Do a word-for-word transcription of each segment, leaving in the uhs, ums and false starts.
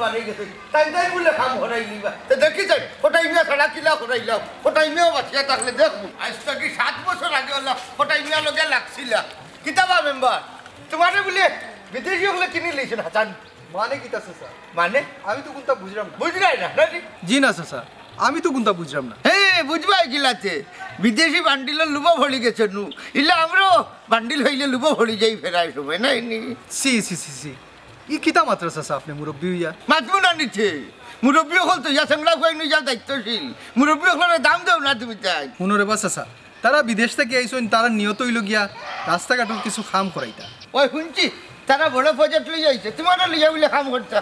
পারে গেছে। তাইন তাইন বুলে কাম করাইলিবা। তে দেখি যাই, কটাই মিয়া ছাড়া কিলা করাইলাম। কটাই মিয়াও বাঁচিয়া থাকলে দেখমু। আইজ থাকি সাত বছর আগে অলা কটাই মিয়ার লগে লাগছিলা। কিতা বা মেম্বার, তুমারে বুলে বিদেশি অকলে কিনি লইছইন হাছানি। মানে কিতা চাচা? মানে? আমি তো কুনতা বুঝরাম না। বুঝরায় না, না নি? জি না চাচা, আমি তো কুনতা বুঝরাম না। হে, বুঝবায় কিলাতে? বিদেশি বান্ডিলর লুভো পড়ি গেছে নু। ইলা আমরাও বান্ডিল অইলে লুভো পড়ি যাই ফেরায় সময়, নায় নি? ছি, ছি, ছি, ছি। ই কিতা মাতরা চাচা আপনে মুরব্বি অইয়া? মাতমু না নি তে। মুরব্বি অকল তো ইয়া চেংড়া পুয়াইন অইয়া দায়িত্বশীল। মুরব্বি অকলরে দাম দেও না তুমি তাইন। হুনো রে বা চাচা, তারা বিদেশ থাকি আইছইন, তারার নিয়ত অইলো গিয়া রাস্তাঘাটর কিছু কাম করাইতা। ওই হুনছি, তারা বড় project লইয়া আইছে, তুমারে লইয়া বুলে কাম করতা।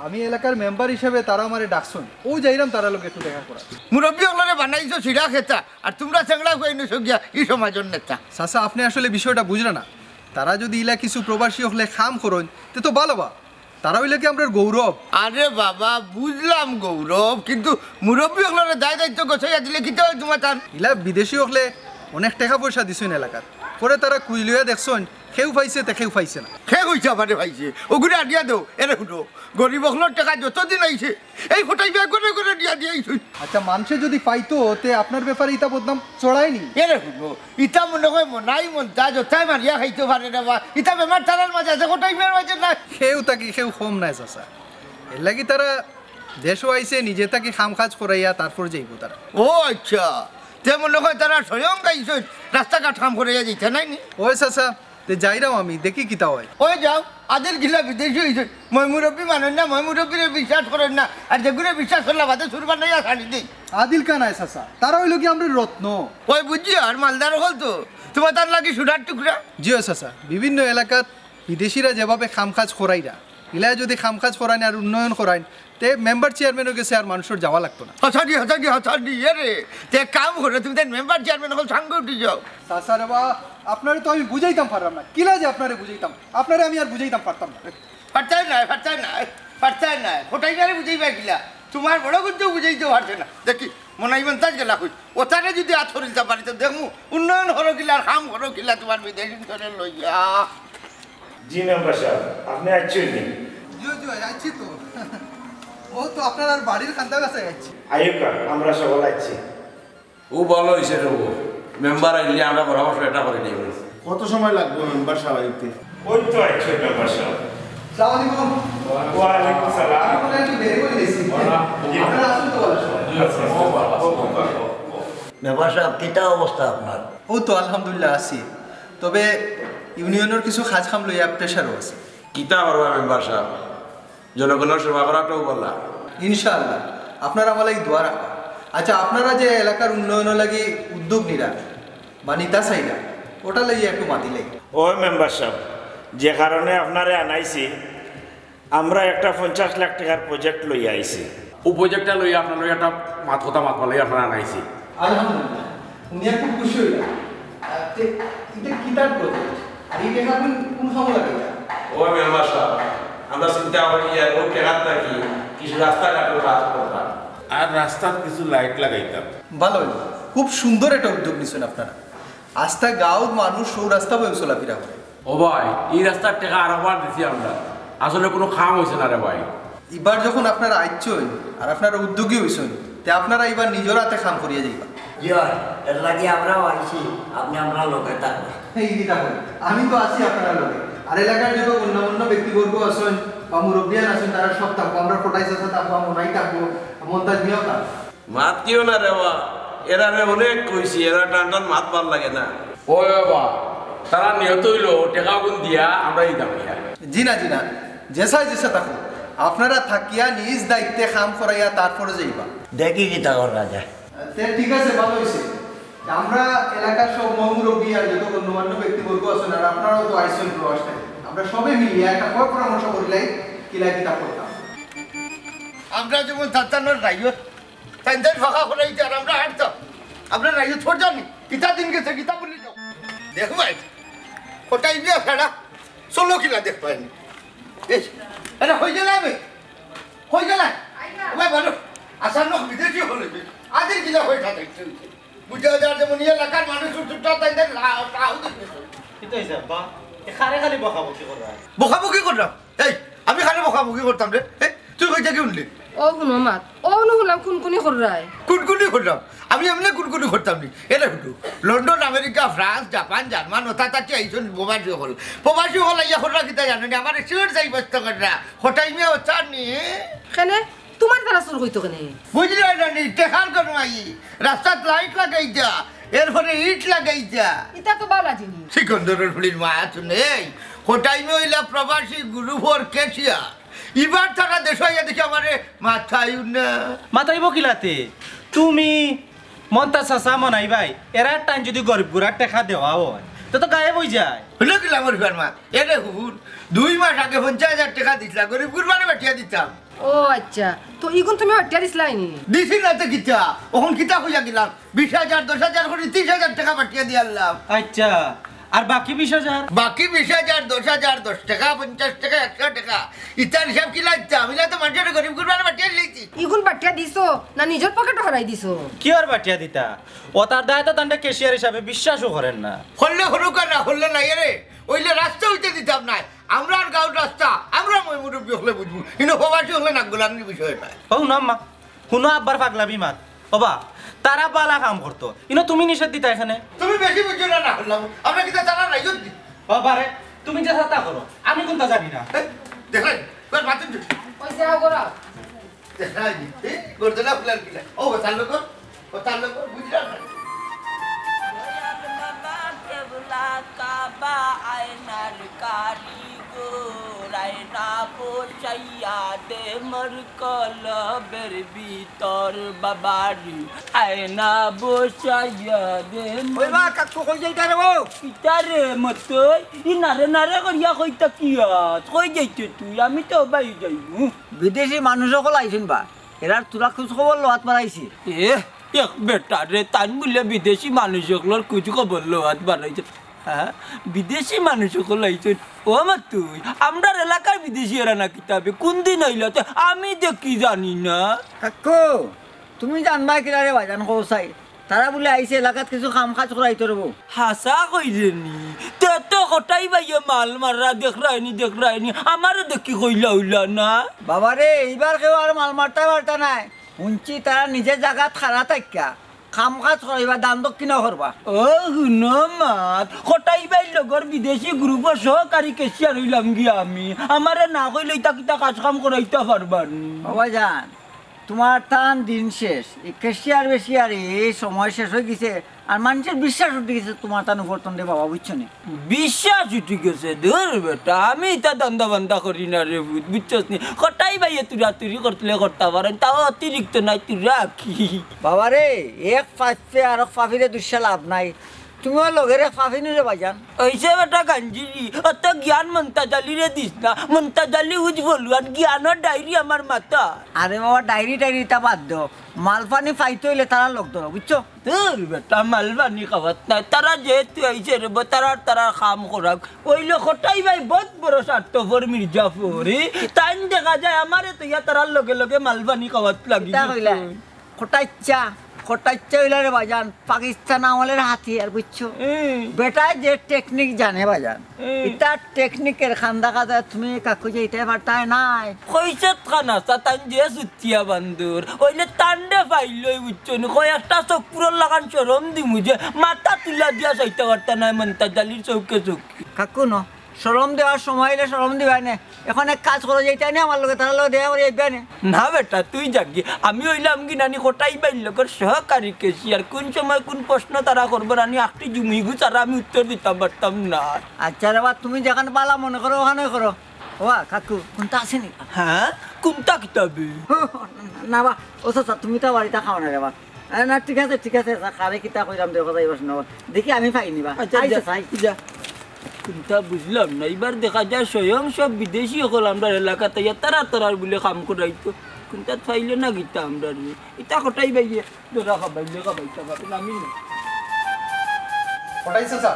আমি এলাকার মেম্বার হিসাবে তারা আমারে ডাকছইন, অউ যাইরাম তারার লগে একটু দেখা করাত। মুরব্বি অকলরে বানাইছো ছিড়া খেতা, আর তুমরা চেংড়া পুয়াইন অইছো গিয়া ই সমাজর নেতা। চাচা, আপনে আসলে বিষয়টা বুঝরা না। তারা যুদি ইলা কিছু প্রবাসী অকলে কাম করইন, তে তো ভালা বা। তারা অইলা কি আমরার গৌরব। আরে বাবা, বুঝলাম গৌরব, কিন্তু মুরব্বি অকলরে দায় দায়িত্ব গছাইয়া দিলে কিতা অয় তুমার তান? ইলা বিদেশি অকলে অনেক টেকা পয়সা দিছইন এলাকাত, পরে তারা খুঁজ লইয়া দেখছইন, কেউ পাইছে তে কেউ পাইছে না। কে কইছে আমারে পাইছে? অগুরে আনিয়া দেও। এরে হুনো, গরিব অকলর টেকা যতদিন আইছে, এই কটাই মিয়া ঘরে ঘরে দিয়া দিয়া আইছইন। আচ্ছা, মানষে যুদি পাইতো, তে আপনার ব্যাপারে ইতা বদনাম ছড়ায়নি? এরে হুনো, ইতা মনে কয় মনাই মন্তাজ, অতায় মারিয়া খাইতো পারে না বা, ইতা বেমার তারার মাঝে আছে, কটাই মিয়ার মাঝে নাই। কেউ থাকি কেউ কম নায় চাচা। এরলাগি তারা দেশো আইছে, নিজে থাকি কাম কাজ করাইয়া তারপর যাইবো তারা। ও আচ্ছা, তে মনে কয় তারা স্বয়ং আইছইন, রাস্তাঘাট কাম করাইয়া যাইতা নায় নি? ওই চাচা, তে যাইরাম আমি, দেখি কিতা অয়। ওই যাও, আদিল কিলা বিদেশি অইছইন, ময় মুরব্বি মানইন না, ময় মুরব্বিরে বিশ্বাস করইন না, আর যেগুরে বিশ্বাস করলা বাদে চুর বানাইয়া ছাড়ি দেই। আদিল কানায় চাচা, তারা অইলো কি আমরার রত্ন। ওই বুঝছি, আর মালদার অকল তো, তুমার তার লাগি সোনার টুকরা। জি অয় চাচা, বিভিন্ন এলাকাত বিদেশিরা যেভাবে কাম কাজ করাইরা, ইলা যুদি কাম কাজ করাইন আর উন্নয়ন করাইন, তে মেম্বার চেয়ারম্যানর গেছে আর মানষর যাওয়া লাগতো না। হাছানি, হাছানি, হাছানি, এরে, তে কাম করো, তুমি তাইন মেম্বার চেয়ারম্যান অকল সাঙ্গে উঠি যাও। চাচা রে বা, আপনারে তো আমি বুঝাইতাম পাররাম না, কিলা যে আপনারে বুঝাইতাম, আপনারে আমি আর বুঝাইতাম পারতাম না। পারতায় নায়, পারতায় নায়, পারতায় নায়, কটাই মিয়ারে বুঝাইবা কিলা? তুমার বড় কিন্তু বুঝাইতে পারছে না। দেখি, মনাই মন্তাজ গেলা কই? অতারে যুদি আত করিলতাম পারি তে দেখমু, উন্নয়ন করো কিলা, আর কাম করো কিলা, তুমার বিদেশি ধরে লইয়া। জি মেম্বার সাব, আপনে আইছইন নি? জি, জি, আইছি তো। ও তো আপনার আর বাড়ির কান্দা গাছে আইছি। আইউক্কা, আমরা সবল আইছি। ও ভালা অইছে রে বা, মেম্বার আইলে আমরা পরামর্শ এটা করি নিমু। কত সময় লাগবো মেম্বার সাব আইতে? ওই তো আইছে মেম্বার সাব। সালাম আলাইকুম। ওয়ালাইকুম সালাম। আমি মনে হয় একটু দেরি করে গেছি। আপনারা আসুন তো ভালা সময়। মেম্বার সাব, কিতা অবস্থা আপনার? ও তো আলহামদুলিল্লাহ আছি, তবে ইউনিয়নর কিছু কাজ কাম লইয়া প্রেশারও আছে। কিতা করবা মেম্বার সাব, জনগণর সেবা করাটাও ভালা। ইনশাআল্লাহ, আপনারা আমার লাগি দোয়া রাখবা। আচ্ছা, আপনারা যে এলাকার উন্নয়নর লাগি উদ্যোগ নিরা বা নিতা চাইরা, ওটা লইয়া একটু মাতিলাই। ও মেম্বার সাব, যে কারণে আপনারে আনাইছি, আমরা একটা পঞ্চাশ লাখ টেকার project লইয়া আইছি। ও projectটা লইয়া আপনার লগে একটা মাত কথা মাতবার লাগি আপনারে আনাইছি। আলহামদুলিল্লাহ, হুনিয়া খুব খুশি অইলাম। আহ, তে, ইটা কিতার project? আর ই টেকা কুন, কুন কামো লাগাইতা? ও মেম্বার সাব, আমরা চিন্তা করি আর ও টেকার থাকি কিছু রাস্তাঘাটর কাজ করতাম। আর রাস্তাত কিছু light লাগাইতাম। ভালা অইলো, খুব সুন্দর একটা উদ্যোগ নিছইন আপনারা। আস্তা গাঁওর মানুষ সৌ রাস্তা বইয়া চলাফিরা করে। ও ভাই, ই রাস্তার টেকা আরোবার দিছি আমরা, আসলে কুনু কাম অইছে না রে ভাই। ইবার যখন আপনারা আইছইন আর আপনারা উদ্যোগী অইছইন, তে আপনারা ইবার নিজর আতে কাম করিয়া যাইবা। জি অয়, এর লাগি আমরাও আইছি, আপনে আমরার লগে থাকবা। এই কি থাকবা? আমি তো আছি আপনারার লগে। আর এলাকার যত গণ্যমান্য ব্যক্তিবর্গ আছইন বা মুরব্বিয়ান আছইন, তারা সব থাকবো। আমরা কটাই চাচা থাকবো, মনাই থাকবো, মন্তাজ মিয়াও থাকবো। মাতিও না রে বা, এরারে অনেক কইছি, এরার টান টান মাত ভালা লাগে না। ওই বাবা, তারার নিয়ত অইলো টেকাগুন দিয়া আমরা দিতাম ইয়া। জি না, জি না, যেসায় যেসায় থাকো, আপনারা থাকিয়া নিজ দায়িত্বে কাম করাইয়া তারপরে যাইবা। দেখি কিতা করা যায়। তে ঠিক আছে, ভালা অইছে। আমরা এলাকার সব ময় মুরব্বি আর যত গণ্যমান্য ব্যক্তিবর্গ আছইন, আর আপনারাও তো আইছইন প্রবাস থাকি, আমরা সবে মিলিয়া একটা পর পরামর্শ করিলাই কিলা কিতা করতাম। আমরা যেমন তাতানোর রাইয়ত, তাইন তাইন ফাঁকা করাইতে আর আমরা হারতাম। আমরা রাইয়ত পড়তাম নি, কিতা দিন গেছে, কিতা ভুলি যাও। দেখো ভাই, কটাই দিয়া ছাড়া, চলো কিলা দেখবায় নি। এই, আরে, কই গেলায় বে? কই গেলায়? ও ভাই, বলো, আসার লোক বিদেশি অইলো বে। আদিল কিলা কই থাকে, বুঝা যায় যেমন ই এলাকার মানুষ উঠতে তাই তাই লা-, লাউ দিবে। কিতা অইছে আব্বা? এ কারে খালি বকাবকি কররা? বকাবকি কররাম? এই, আমি কারে বকাবকি করতাম রে? এই, তুই কই থাকি হুনলি? ও হুনো মাত, ও হুনো হুনলাম কুনকুনি কররায়। কুনকুনি কররাম? আমি এমনে কুনকুনি করতাম নি। এরে হুনো, London, America, France, Japan, German, ওতা তাতে আইছইন প্রবাসী অকল। প্রবাসী অকল আইয়া কররা কিতা জানো নি? আমারে চুর যাই বস্ত কররা। হটাই মিয়া ও চার নি। কেনে? তুমার তারা চুর কইতো কেনে? বুঝলে না নি? টেকার গরমাই। রাস্তাত লাইট লাগাইতা, এরপরে ইট লাগাইতা। ইতা তো বালা জিনিস। সিকন্দরের ফুলির মা আছে নেই। হটাই মিয়া অইলা প্রবাসী গ্রুপর ক্যাশিয়ার। ইবার তারা দেশো আইয়া দেখি আমারে মাথায় উঠে না। মাথায় বকিলাতে তুমি মন্তা চাচা মনাই ভাই, এরা টাইম যদি গরিব গুড়ার টেকা দেওয়া হয়, তো তো গায়েব হয়ে যায়। হুনো কিলা আমার ফের মা, এরে হুন, দুই মাস আগে পঞ্চাশ হাজার টেকা দিছিলা, গরিব গুরবারে বাটিয়া দিতাম। ও আচ্ছা, তো ইগুন তুমি বাটিয়া দিছিলাইনি? দিছি না তো কিতা, অখন কিতা কইয়া গেলাম, বিশ হাজার, দশ হাজার করি ত্রিশ হাজার টেকা বাটিয়া দিয়ারলাম। আচ্ছা, আর বাকি বিশ হাজার? বাকি বিশ হাজার, দশ হাজার, দশ টেকা, পঞ্চাশ টেকা, একশো টেকা, ইতার হিসাব কিলা দিতাম? ইলা তো মানুষের গরিব গুরবারে বাটিয়া দিলাইছি। ইগুন বাটিয়া দিছো না নিজর পকেটো হারাই দিছো? কি আর বাটিয়া দিতা? ও তার দায় তো তান্ডে ক্যাশিয়ার হিসাবে বিশ্বাসও করেন না। করলে করুক আর না করলে নাই রে। অইলে রাস্তা অইতে দিতাম নায়। আমরার গাঁওর রাস্তা, আমরা মই মুরব্বি অকলে বুঝমু। ইনো প্রবাসী অকলে নাক গলানির বিষয় নায়। ও না আম্মা, হুনো আব্বার পাগলামি মাত। ওবা, তারা বালা কাম করতো। ইনো তুমি নিষেধ দিতা এখানে? তুমি বেশি বুঝো না, না করলাম। আমরা কিতা তারা নাই যদি? বাবা রে, তুমি যে তা করো, আমি কুনতা জানি না। এই, দেখলাই, তোর মাথা ওই যে আগরা। দেখলাই, এই, গর্দনা ফুলার কিলা। ও, তার লোক, ও, তার লোক, বুঝলাম না। দয়াল বাবা কেবলা কাবা আয়নার কারিগর, আয়না বসাইয়া দে মোর কলবের ভিতর বাবারি, আয়না বসাইয়া দে মোর ওই বা, কাকু, কই যাইতা রে ও? কিতা রে মতই, ই নারে নারে করিয়া কইতা কি আছ? কই যাইতে তুই? আমি তো বাই যাইমু। বিদেশি মানুষ অকল আইছইন বা, এরার তুরা খোঁজ খবর লওয়াত বাড়াইছি। এ, এক বেটা রে, তান বুলে বিদেশি মানুষ অকলর খোঁজ খবর লওয়াত বাড়াইছে। হ্যাঁ, বিদেশি মানুষ অকল আইছইন। ও মা তুই, আমরার এলাকার বিদেশি এরা না কিতাবে, কুন দিন আইলা তে আমি দেখি জানি না। কাকু, তুমি জানবা কিলা রে ভাইজান কও চাই? তারা বুলে আইছে এলাকাত কিছু কাম কাজ করাইতো রবো। হাছা কইরে নি? তে তো কটাই বাইয়ে মাল মাররা দেখরায়নি, দেখরায়নি। আমারে দেখি কইলা অইলা না। বাবারে, এইবার কেউ আর মাল মারতা পারতা নায়। হুনছি তারা নিজে জাগাত খাড়া থাকিয়া কাম কাজ করাইবা, দান দক্ষিণা করবা। ও হুনো মাত, কটাই বাইর লগর বিদেশি গ্রুপর সহকারী ক্যাশিয়ার অইলাম গিয়া আমি। আমারে না কইলে ইতা কিতা কাজ কাম করাইতা পারবা নি? বাবা জান, তুমার তান দিন শেষ। ই ক্যাশিয়ার বেশিয়ার এই সময় শেষ অই গেছে, আর মানষর বিশ্বাস উঠি গেছে তুমার তান উপর তন রে বাবা, বুঝছো নি? বিশ্বাস উঠি গেছে? দূর বেটা, আমি ইতা ধান্দা বান্দা করি না রে পুত, বুঝছস নি? কটাই বাইয়ে তুরাতুরি করলে করতা পারইন, তাও অতিরিক্ত নায়, তুরা কি? বাবারে, এক পাপে আরক পাপিরে দুষিয়া লাভ নাই। তুমিও লগের এক পাপিনু রে ভাইজান। অইছে বেটা গাঞ্জিরি, অত জ্ঞান মন্তাজ আলীরে দিস না। মন্তাজ আলী উজ বলু, আর জ্ঞানর ডায়েরি আমার মাথা। আরে বাবা, ডায়েরি টায়েরি ইতা বাদ দেও। মালপানি পাইতে অইলে তারার লগ ধরো, বুঝছো? দূর বেটা, মালপানি খাওয়াত নায়। তারা যেহেতু আইছে রে বা, তারার তারার কাম করাক। অইলে কটাই বাই বউত বড় স্বার্থপর মির্জাফর, ই? তাইন দেখা যায় আমারে থইয়া তারার লগে লগে মালপানি খাওয়াত লাগি কিতা কইলা? গেছে। কটাইচ্ছা, কটাইচ্ছা অইলা রে ভাইজান, পাকিস্তান আমলের হাতিয়ার, বুঝছো? হুম। বেটায় যে টেকনিক জানে ভাইজান, হুম। ইতা টেকনিকের খান্দা কাদায় তুমি কাকু যাইতায় পারতায় নায়। কইছত খান আছা, তাইন যে সুতিয়া বান্দর, অইলে তানরে পাইলই, বুঝছো নি? কয় একটা চকুরর লাখান শরম দিমু যে মাথা তুলা দিয়া চাইতা পারতা নায় মন্তাজ আলীর চউখে চউখ। কাকু ন, শরম দেওয়ার সময় অইলে শরম দিবায় নে। এখন এক কাজ করো, যাইতায় নে আমার লগে, তারার লগে দেখা করি আইবায় নে। না বেটা, তুই যাগি। আমি অইলাম গি নানি কটাই বাইর লগর সহকারী ক্যাশিয়ার। কুন সময় কুন প্রশ্ন তারা করবো নানি, আকটি জুমিগু ছাড়া আমি উত্তর দিতাম পারতাম না। আচ্ছা রে বা, তুমি যেখান বালা মনে করো ওখানে করো। ওবা কাকু, কুন্তা আছে নি? হ্যাঁ, কুন্তা কিতাবে? না বা, ও চাচা, তুমি তো বাড়িত খাও না রে বা। আরে না, ঠিক আছে, ঠিক আছে, আচ্ছা, কারে কিতা কইরাম, দেখো যাইবা শুনো। দেখি আমি পাইনি বা। আচ্ছা, আইসা যা, চাই। যা। কুন্তা বুঝলাম না, ইবার দেখা যায় স্বয়ং সব বিদেশি অকল আমরার এলাকাত আইয়া তারা তারার বুলে কাম করাইতো। কুন্তা পাইলে না কিতা আমরারে। ইতা কটাই বাইয়ে, ধরা খাবাইলে খাবাইতা পারে না, আমি না। কটাই চাচা,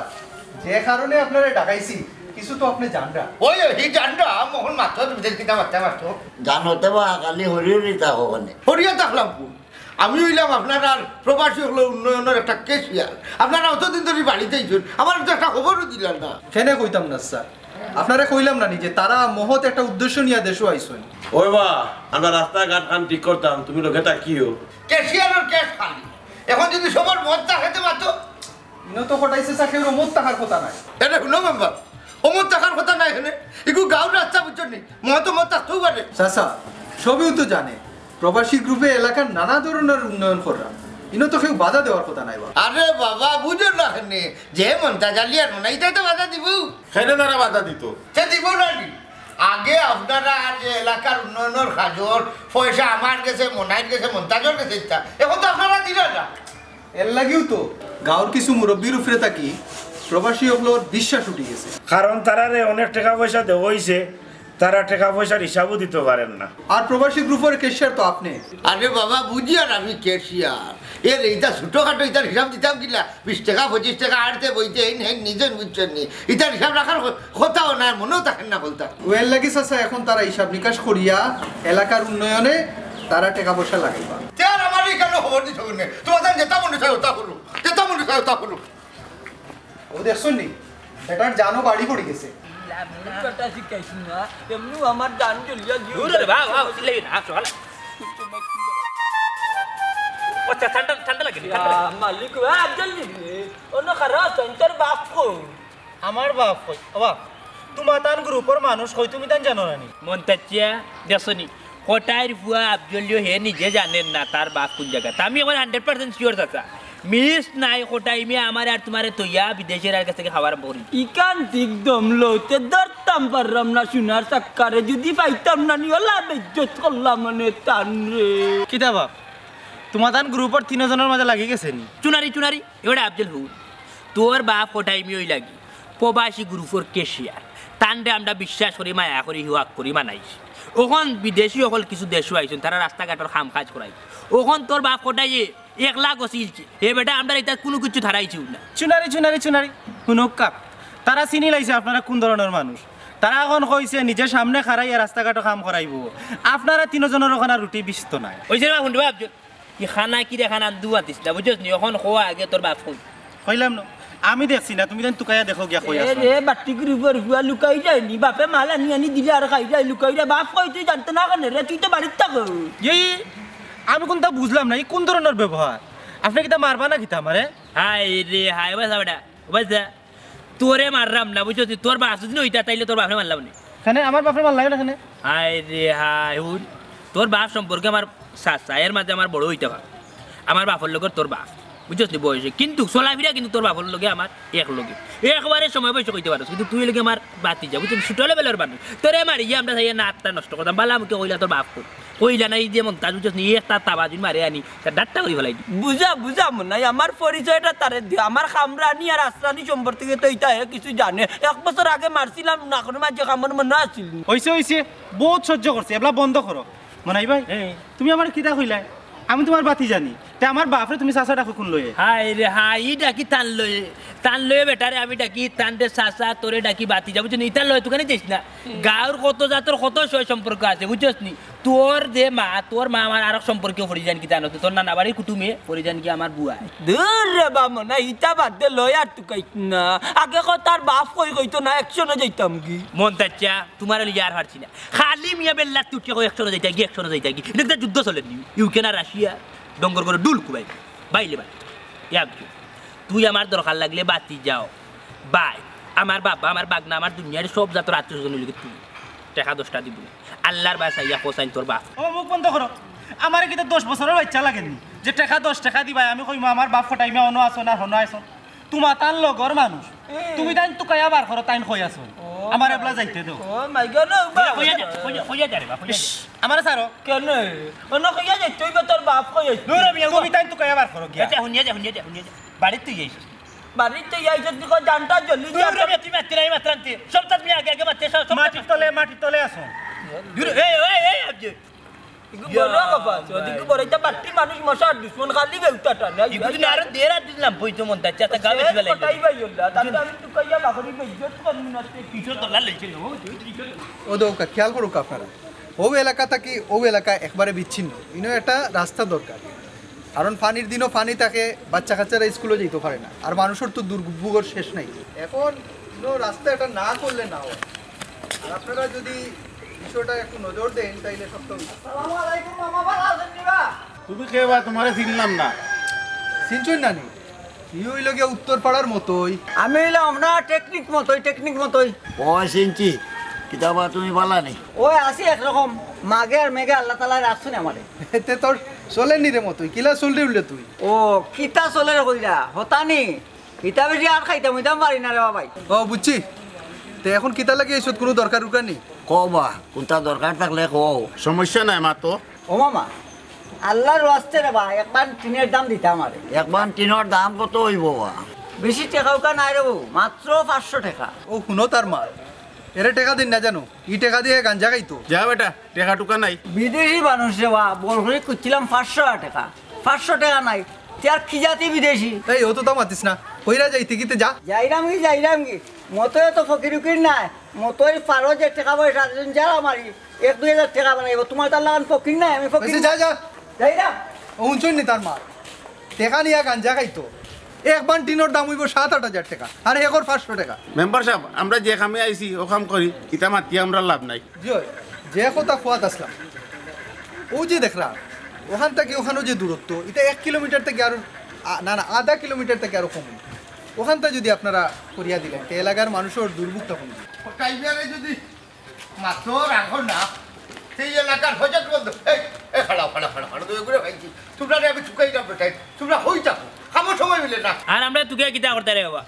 যে কারণে আপনারে ডাকাইছি, কিছু তো আপনে জানরা। ওই, ওই, জানরা, মোহন মাত্র, তুমি দেখি কিতা মারতে মারতো। জানো তো বা, খালি হরি হরি থাকো ওখানে। হরিয়া থাকলাম কো? আমি অইলাম আপনারার প্রবাসী অকলর উন্নয়নর একটা ক্যাশিয়ার। আপনারা অতদিন ধরি বাড়িত আইছইন, আমারে তো একটা খবরও দিলা না। কেনে কইতাম না চাচা, আপনারে কইলাম না নি যে তারা মহৎ একটা উদ্দেশ্য নিয়া দেশো আইছইন। ওই বা, আমরা রাস্তাঘাট খান ঠিক করতাম, তুমি লগে থাকিও। ক্যাশিয়ারর ক্যাশ খালি। এখন যদি সবর মদ থাকে তে মাতো। ইনো তো কটাই চাচা কেউর মদ থাকার কথা নাই। এটা হুনো মেম্বার, অমদ থাকার কথা নাই এনে। ইগু গাঁওর রাস্তা বুঝছইন নি? মদ তো মদ থাকতেও পারে। চাচা, সবেউ তো জানে, প্রবাসী গ্রুপে এলাকার নানা ধরনর উন্নয়ন কররা। ইনো তো কেউ বাধা দেওয়ার কথা নাই বা। আরে বাবা, বুঝো না এনে। যে মন্তাজ আলী আর মনাইতে তো বাধা দিবো। কেনে তারা বাধা দিতো? সে দিবো না নি। আগে আপনারা আর যে এলাকার উন্নয়নর কাজর পয়সা আমার গেছে, মনাইর গেছে, মন্তাজর গেছে ইতা। এখন তো আপনারা দিরা না। এর লাগিউ তো গাঁওর কিছু মুরব্বির উপরে থাকি প্রবাসী অকলর বিশ্বাস উঠি গেছে। কারণ তারারে অনেক টেকা পয়সা দেওয়া অইছে, তারা টেকা পয়সার হিসাবও দিতো পারের না। আর প্রবাসী গ্রুপর ক্যাশিয়ার তো আপনে। আরে বাবা, বুঝি আর আমি ক্যাশিয়ার। এর ইতা ছোটখাটো ইতার হিসাব দিতাম কিলা? বিশ টেকা, পঁচিশ টেকা আড়তে বইতে এইন হেইন নিজে বুঝছইন নি। ইতার হিসাব রাখার ক-, কথাও না, মনেও থাকের না বলতা। অউ এর লাগি চাচা এখন তারা হিসাব নিকাশ করিয়া এলাকার উন্নয়নে তারা টেকা পয়সা লাগাইবা। তে আর আমার ইখানো খবর দিতে অইবো না। তোমার যেটা মনে চায় ওটা করো, যেটা মনে চায় ওটা করো। অউ দেখছইন নি, বেটার জানও বাড়ি পড়ি গেছে। লাভ নেই, বেটা শিখাইছি না, এমনিও আমার জান জ্বলিয়া গিয়া। দূর রে, বাবা, বাবা, চিল্লাই না, আসো, হালা। ও, আচ্ছা, ঠান্ডা, ঠান্ডা লাগে নি, ঠান্ডা লাগে। ইয়া, মালিক, ওয়া, জলদি রে। অনো খারা, তোর বাপ কই? আমার বাপ কই? ও বাপ, তোমার তান গ্রুপর মানুষ কই, তুমি তান জানো না নি? মন্তাজ চাচা, দেখছো নি? কটাইর ফুয়া আফজলিও হে নিজে জানের না তার বাপ কুন জাগাত। আমি এখন hundred percent sure চাচা। মিস নাই, কটাই মিয়া আমারে আর তোমারে থইয়া বিদেশর আর গেছে গি খাওয়া আরম্ভ করি। ইখান ঠিক দম লইতে ধরতাম পারলাম না, সোনার চাক্কারে যদি পাইতাম না নি, ওলা বেইজ্জত করলাম মানে তান রে। কিতা বাপ, তোমার তান গ্রুপর তিনজনর মাঝে লাগি গেছে নি? চুনারি, চুনারি, এবারে আফজল হুন, তোর বাপ কটাই মিয়া অইলা গি প্রবাসী গ্রুপর ক্যাশিয়ার, তানরে আমরা বিশ্বাস করি, মায়া করি, হিওয়াক করি, মানাইছি। অখন বিদেশি অকল কিছু দেশো আইছইন, তারা রাস্তাঘাটর কাম কাজ করাই। অখন তোর বাপ কটাইয়ে একলা গছিলছে, হে বেটা আমরার ইতা কুনু কিচ্ছু ধারাইছেউ না। চুনারি, চুনারি, চুনারি, হুনউক্কা, তারা চিনি লাইছে আপনারা কুন ধরনর মানুষ। তারা অখন কইছে নিজে সামনে খাড়াইয়া রাস্তাঘাটর কাম করাইবো, আপনারা তিনজনর অখান আর রুটি বিচতো নায়। অইছে রে বা, হুন রে বা, আফজল। ই খানা কিরে খানা দুয়া দিস না, বুঝছস নি? অখন কওয়া আগে তোর বাপ কই? কইলাম না, আমি দেখছি না, তুমি তাইন তুকাইয়া দেখো গিয়া কই এ আছে। রে, বাট্টি গ্রুপর ফুয়া লুকাই যায়নি, বাপে মাল আনি আনি দিলে আর খাই যায়, লুকাই যায়। বাপ কই তুই জানতে না কেনে রে, তুই তো বাড়িত থাকো। এই, আমি কুনতা বুঝলাম না, ই কুন ধরনর ব্যবহার? আপনে কিতা মারবা না কিতা আমারে? হায় রে হায়, বাসা বেটা, বাসা। তোরে মাররাম না, বুঝছস নি? তোর বাপ যদি অইতা, তাইলে তোর বাপরে মারলাম নি। কেনে আমার বাপরে মারলাম না কেনে? হায় রে হায়, হুন, তোর বাপ সম্পর্কে আমার চাচা, এর মাঝে আমার বড় অইতা পারে। আমার বাপর লগে তোর বাপ, বুঝছস নি, বয়সে। কিন্তু চলাফিরা কিন্তু তোর বাপর লগে আমার এক লগে। একবারে সময় বয়সে কইতে পারস, কিন্তু তুই লগে আমার বাতিজা, বুঝছস নি, ছোট লেভেলর মানুষ। তোরে মারিয়া আমরা চাইয়া না আত্মা নষ্ট করতাম, বালা মুখে কইলা তোর বাপ কই। কইলা না, এই যে মন্তাজ, বুঝছস নি, একটা তাবাজুন মারে আনি, তার ডাট্টা করি ফালাই দি। বুঝা, বুঝা মনে হয়, আমার পরিচয়টা তারে দিও। আমার খামরানি আর আসরানি সম্পর্কে তো ইতা হে কিছু জানে। এক বছর আগে মারছিলাম না, কোনো মাঝে খামর মনে আছিল। অইছে, অইছে, বহুত সহ্য করছি, এবলা বন্ধ করো। মনাই ভাই, হ্যাঁ। তুমি আমার কিতা কইলায়? আমি তোমার বাতিজা নি। তে আমার বাপরে তুমি চাচা ডাকো কুন লয়ে? হায় রে হায়, ই ডাকি তান লয়ে। তান লয়ে বেটারে আমি ডাকি, তানরে চাচা, তোরে ডাকি বাতিজা, বুঝছস নি? ইতার লয়ে তুকানি যাইস না। গাঁওর কত জাতর কত সয় সম্পর্ক আছে, বুঝছস নি? তোর যে মা, তোর মা আমার আরক সম্পর্কে পরিজন কি জানো তো? তোর নানা বাড়ির কুটুমে পরিজন কি আমার বুয়া। দূর রে বা মনা, ইতা বাদ দে, লয় আর তুকাইস না। আগে ক তার বাপ কই কইতো না, একশনে যাইতাম কি? মন্তাজ চাচা, তোমারে লইয়া আর পারছি না। খালি মিয়া বেল্লাত উঠিয়া কয় একশনে যাইতা কি, একশনে যাইতা কি। ইনো একটা যুদ্ধ চলের নি। ইউক্রেন আর রাশিয়া, ডঙ্গর করে ডুল কুবাই। বাইলে বাই। ইয়া কি? তুই আমার দরকার লাগলে বাতি যাও। বাই, আমার বাবা, আমার বাগনা, আমার দুনিয়ার সব জাতর আত্মীয় স্বজন অইলে তুই। টেকা দশটা দিবো। আল্লার বায় চাইয়া কছাইন তোর বাপ। ও, মুখ বন্ধ করো। আমারে কিতা দশ বছরর বাইচ্চা লাগেনি যে টেকা দশ টেকা দিবায়? আমি কইমু, আমার বাপ কটাই মিয়া অনো আছইন না হনো আছইন। তোমার তান লগর মানুষ। তুমি তাইন তুকাইয়া বার করো, তাইন কই আছইন। ও। আমার এবলা যাইতে দেও। ও মাই গড, না, কইয়া যা, কইয়া, কইয়া যা রে বাপ, কইয়া যা। ইশ, আমারে ছাড়ো। কেনে? অনো কইয়া যাইতে অইবো, তোর বাপ কই আছইন। দূর মিয়া, তুমি তাইন তুকাইয়া বার করো গিয়া। আচ্ছা, হুনিয়া যা, হুনিয়া যা, হুনিয়া যা। বাড়িত তুই আইছস। বাবারে, তুই আইছস নি, কই জানটা জ্বলি দূর যা। মিয়া, তুই মাতিস না, আমি মাতরাম তে। সব তাত মিয়া আগে আগে মাতে, সব, সব মাটির তলে, মাটির তলে আছো। দূর, এই, এই, এই, আজকে। ইগু বড় কথা, ওদিকে বড়, এটা বাট্টি মানুষ মশার দুশমন, খালি বেউতা টানে। ইগু যদি আরো দেড় হাত দিলাম, বই তো মন চাচ্ছে, তা গাবে সে দিবা লাগবে। কটাই ভাই হল্লা, তাতে আমি তুকাইয়া বাকরি বেইজ্জত করমু না তে। পিছন তো লাল হইছে, ও, তুই, তুই, তুই। ও দৌকা, খেয়াল করুক আপনারা। ও এলাকা থাকি ও এলাকা একবারে বিচ্ছিন্ন। ইনো একটা রাস্তা দরকার। কারণ পানির দিনও পানি থাকে, বাচ্চা কাচ্চারা স্কুলে যাইতে পারে না। আর মানুষের তো দুর্ভোগের শেষ নাই। এখন কোনো রাস্তা এটা না করলে না হয়। আর আপনারা যদি বিষয়টা একটু নজর দেন, তাইলে সব তো। আসসালামু আলাইকুম মামা, ভালা আছইন নি বা? তুমি কে বা? তুমারে চিনলাম না। চিনছইন না নি? ই অইলো গিয়া উত্তর পাড়ার মতই। আমি অইলাম আপনার টেকনিক মতই, টেকনিক মতই। ও চিনছি, কিতা বা তুমি ভালা নি? ওই আছি একরকম, মাঘে আর মেঘে আল্লাহ তাআলায় রাখছইন আমারে। এতে তোর চলের নি রে মতই, কিলা চলরে উঠলে তুই? ও, কিতা চলের কইরা, হতা নি? ইতা বেশি আর খাইতাম, অইতাম পারি না রে বাবাই। ও, বুঝছি। তে এখন কিতা লাগি আইছত, কোনো দরকার উরকার নি? কও বা, কুনটা দরকার থাকলে কও। সমস্যা নাই, মাতো। ও মামা, আল্লাহর ওয়াস্তে রে বা, এক বান্ড টিনর দাম দিতা আমারে। এক বান্ড টিনর দাম কত অইবো বা? বেশি টেকা উকা নাই রে বউ, মাত্র পাঁচশো টেকা। ও, হুনো তার মাত, এরে টেকা দিন না জানো, ই টেকা দিয়া গাঞ্জা খাইতো। যা বেটা, টেকা টুকা নাই। বিদেশি মানুষ রে বা, বড় করি কইছিলাম পাঁচশো টেকা, পাঁচশো টেকা নাই, তে আর কি জাতি বিদেশি? এই, অততা মাতিস না, কইরা যাইতে কিতে যা। যাইরাম কি, যাইরাম কি, মতই তো ফকির উকির নায়, মতই পারো যে টেকা পয়সা আছে, যারা মারি এক দুই হাজার টেকা বানাইবো, তুমার তার লাখান ফকির নায়, আমি ফকির বেশি যা, যা। যাইরাম। ও, হুনছইন নি তার মাত? টেকা নিয়া গাঞ্জা খাইতো। এক বান্ড টিনর দাম অইবো সাত আট হাজার টেকা, আর হে কর পাঁচশো টেকা। মেম্বার সাব, আমরা যে কামে আইছি, অউ কাম করি, ইতা মাতিয়া আমরার লাভ নাই। জি অয়, যে কথা কওয়াত আছলাম, অউ যে দেখরা, অখান থাকি অখানও যে দূরত্ব, ইটা এক কিলোমিটার থাকি আরো, আ, না, না, আধা কিলোমিটার থাকি আরো কম। অখানটা যদি আপনারা করিয়া দিলেন, তে এলাকার মানুষর দুর্ভোগটা কমবো। টাইগারে যদি মাতো রাখো না, সেই এলাকার হজত বন্ধ। এই, এই, খাড়াও, খাড়াও, খাড়াও, খাড়াও, তুমি ঘুরে ভাইছি। তুমরারে আমি চুকাই না বেটাই, তুমরা হই থাকো, খামো সময় মিলে না। আর আমরা তুকে কিতা করতাম রে বাবা?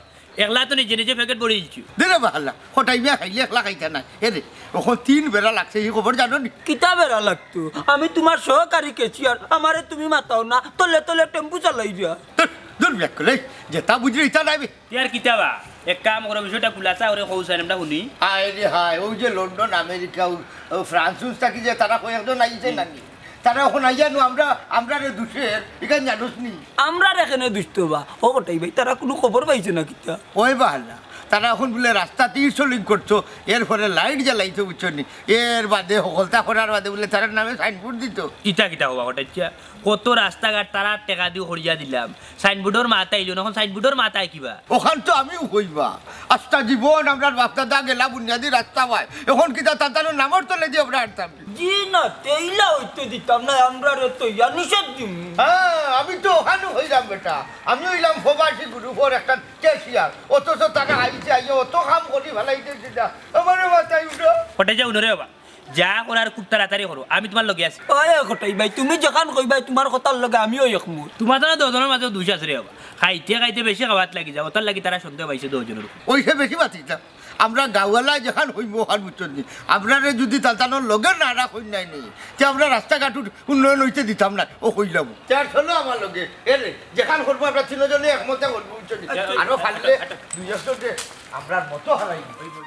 একলা তো নিজে নিজে প্যাকেট ভরি দিছি। দে রে বাহাল্লা, কটাই মিয়া খাইলে একলা খাইতা না। এ রে, অখন তিন বেড়া লাগছে, ই খবর জানো নি? কিতা বেড়া লাগতো? আমি তুমার সহকারী ক্যাশিয়ার, আমারে তুমি মাতাও না, তলে তলে টেম্পু চালাই দিয়া। দূর, দূর বেক করে, যেতা বুঝলে ইতা নাই বে। তে আর কিতা বা? এক কাম করো, বিষয়টা খুলাসা করি কও চাইন, আমরা হুনি। হায় রে হায়, অউ যে লন্ডন, আমেরিকা, অউ, অউ ফ্রান্স উন্স থাকি যে তারা কয়েকজন আইছে নানি? তারা অখন আইয়া নু আমরা, আমরারে দুষের, ইখান জানোস নি? আমরারে কেনে দুষতো বা? ও কটাই ভাই, তারা কুনু খবর পাইছে না কিতা? ওই বাহাল্লা, তারা অখন বুলে রাস্তা তিরসলিং করতো, এরপরে লাইট জ্বালাইতো, বুঝছো নি? এর বাদে হকলতা করার বাদে বুলে তারার নামে সাইনবোর্ড দিতো। ইতা কিতা কও বা কটাইচ্ছা? কত রাস্তাঘাট তারার টেকা দি করিয়া দিলাম, সাইনবোর্ডর মাত আইলো না, অখন সাইনবোর্ডর মাত আয় কিবা? অখান তো আমিও কইবা, আস্তা জীবন আমরার বাপ-দাদা গেলা বুনিয়াদি রাস্তা পায়, অখন কিতা তাতানোর নামর তলে দি আমরা হারতাম? জি না, তেইলা অইতে দিতাম না, আমরারে তো ইয়া নিষেধ দিমু। হ্যাঁ, আমি তো অখানউ কইরাম বেটা, আমি অইলাম প্রবাসী গ্রুপর একটা ক্যাশিয়ার, অথচ তারা আইছে, আইয়া অত কাম করি ফালাইছে, আমারে মাথায় উঠো। কটাই যাও নরে বাবা। যা করার খুব তাড়াতাড়ি করো, আমি তুমার লগে আছি। ওই, ওই কটাই ভাই, তুমি যেখান কইবায় তুমার কথার লগে আমিও একমত। তুমার তারা দুইজনর মাঝে দুষ আছে রে বাবা, খাইতে খাইতে বেশি খাওয়াত লাগি যাও, অতার লাগি তারা সন্দেহ পাইছে দুইজনর উপর। ওই সে বেশি মাতিস না, আমরা গাঁওয়ালায় যেখান কইমু অখান বুঝছস নি, আমরারে যুদি তালতানোর লগে না রাখইন নায় নি, তে আমরা রাস্তাঘাট উন্নয়ন অইতে দিতাম না, ও কইলাম। তে আর চলো আমার লগে, এ রে, যেখান করবো আমরা তিনজনে একমতে করবো, বুঝছস নি? আরো পারলে দুই একজনরে আমরার মতো হারাই দিবি।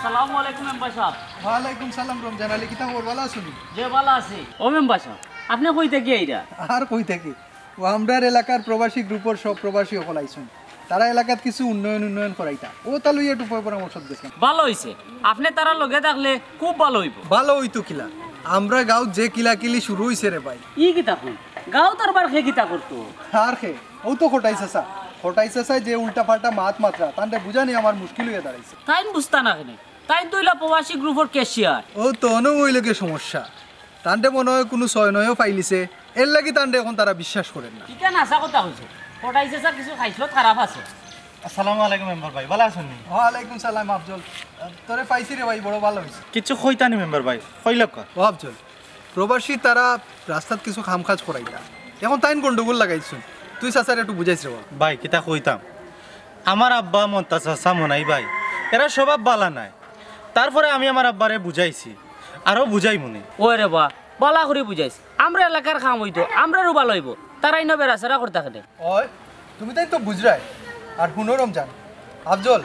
সালামু আলাইকুম মেম্বার সাব। ওয়ালাইকুম সালাম রমজান আলী, কিতা খবর, ভালা আছো নি? জি, ভালা আছি। ও মেম্বার সাব, আপনে কই থাকি আইরা? আর কই থাকি? ও আমরার এলাকার প্রবাসী গ্রুপর সব প্রবাসী অকল আইছইন। তারা এলাকাত কিছু উন্নয়ন উন্নয়ন করাইতা। অতা লইয়া একটু পরামর্শ দিতাম। ভালা অইছে। আপনে তারার লগে থাকলে খুব ভালা অইবো। ভালা অইতো কিলা? আমরার গাঁওত যে কিলাকিলি শুরু অইছে রে ভাই। ই কিতা কইন? গাঁওত আরবার কে কিতা করতো? আর কে? অউ তো কটাই চাচা। কটাই চাচায় যে উল্টাপাল্টা মাত মাতরা, তানরে বুঝানি আমার মুশকিল অইয়া দাঁড়াইছে। তাইন বুঝতা না কেনে? তাইন তো অইলা প্রবাসী গ্রুপর ক্যাশিয়ার। অউ তো অনো অইলো গি সমস্যা। তানরে মনো অয় কুনু ছয় নয়ও পাইলিছে, এরলাগি তানরে অখন তারা বিশ্বাস করের না। ইখান হাছা কথা কইছো। কটাই চাচা কিছু খাইছলত খারাপ আছে। আসসালামু আলাইকুম মেম্বার ভাই, ভালা আছইন নি? ওয়ালাইকুম সালাম আফজল, তোরে পাইছি রে ভাই, বড় ভালা অইছে। কিছু কইতা নি মেম্বার ভাই, কইলাউক্কা। ও আফজল, প্রবাসী তারা রাস্তাত কিছু কাম কাজ করাইতা, অখন তাইন গন্ডগোল লাগাইছইন, তুই চাচারে একটু বুঝাইস রে বাবা। ভাই, কিতা কইতাম, আমার আব্বা মন্তাজ চাচা মনাই ভাই, এরা স্বভাব ভালা নায়। তারপরে আমি আমার আব্বারে বুঝাইছি, আরো বুঝাইমুনে। ওই রে বা, ভালা করি বুঝাইস। আমরার এলাকার কাম অইতো, আমরারও ভালা অইবো। তারা ইনো বেড়াছেড়া করতা কেনে? ওই, তুমি তাইন তো বুঝরায়। আর হুনো রমজান, আফজল,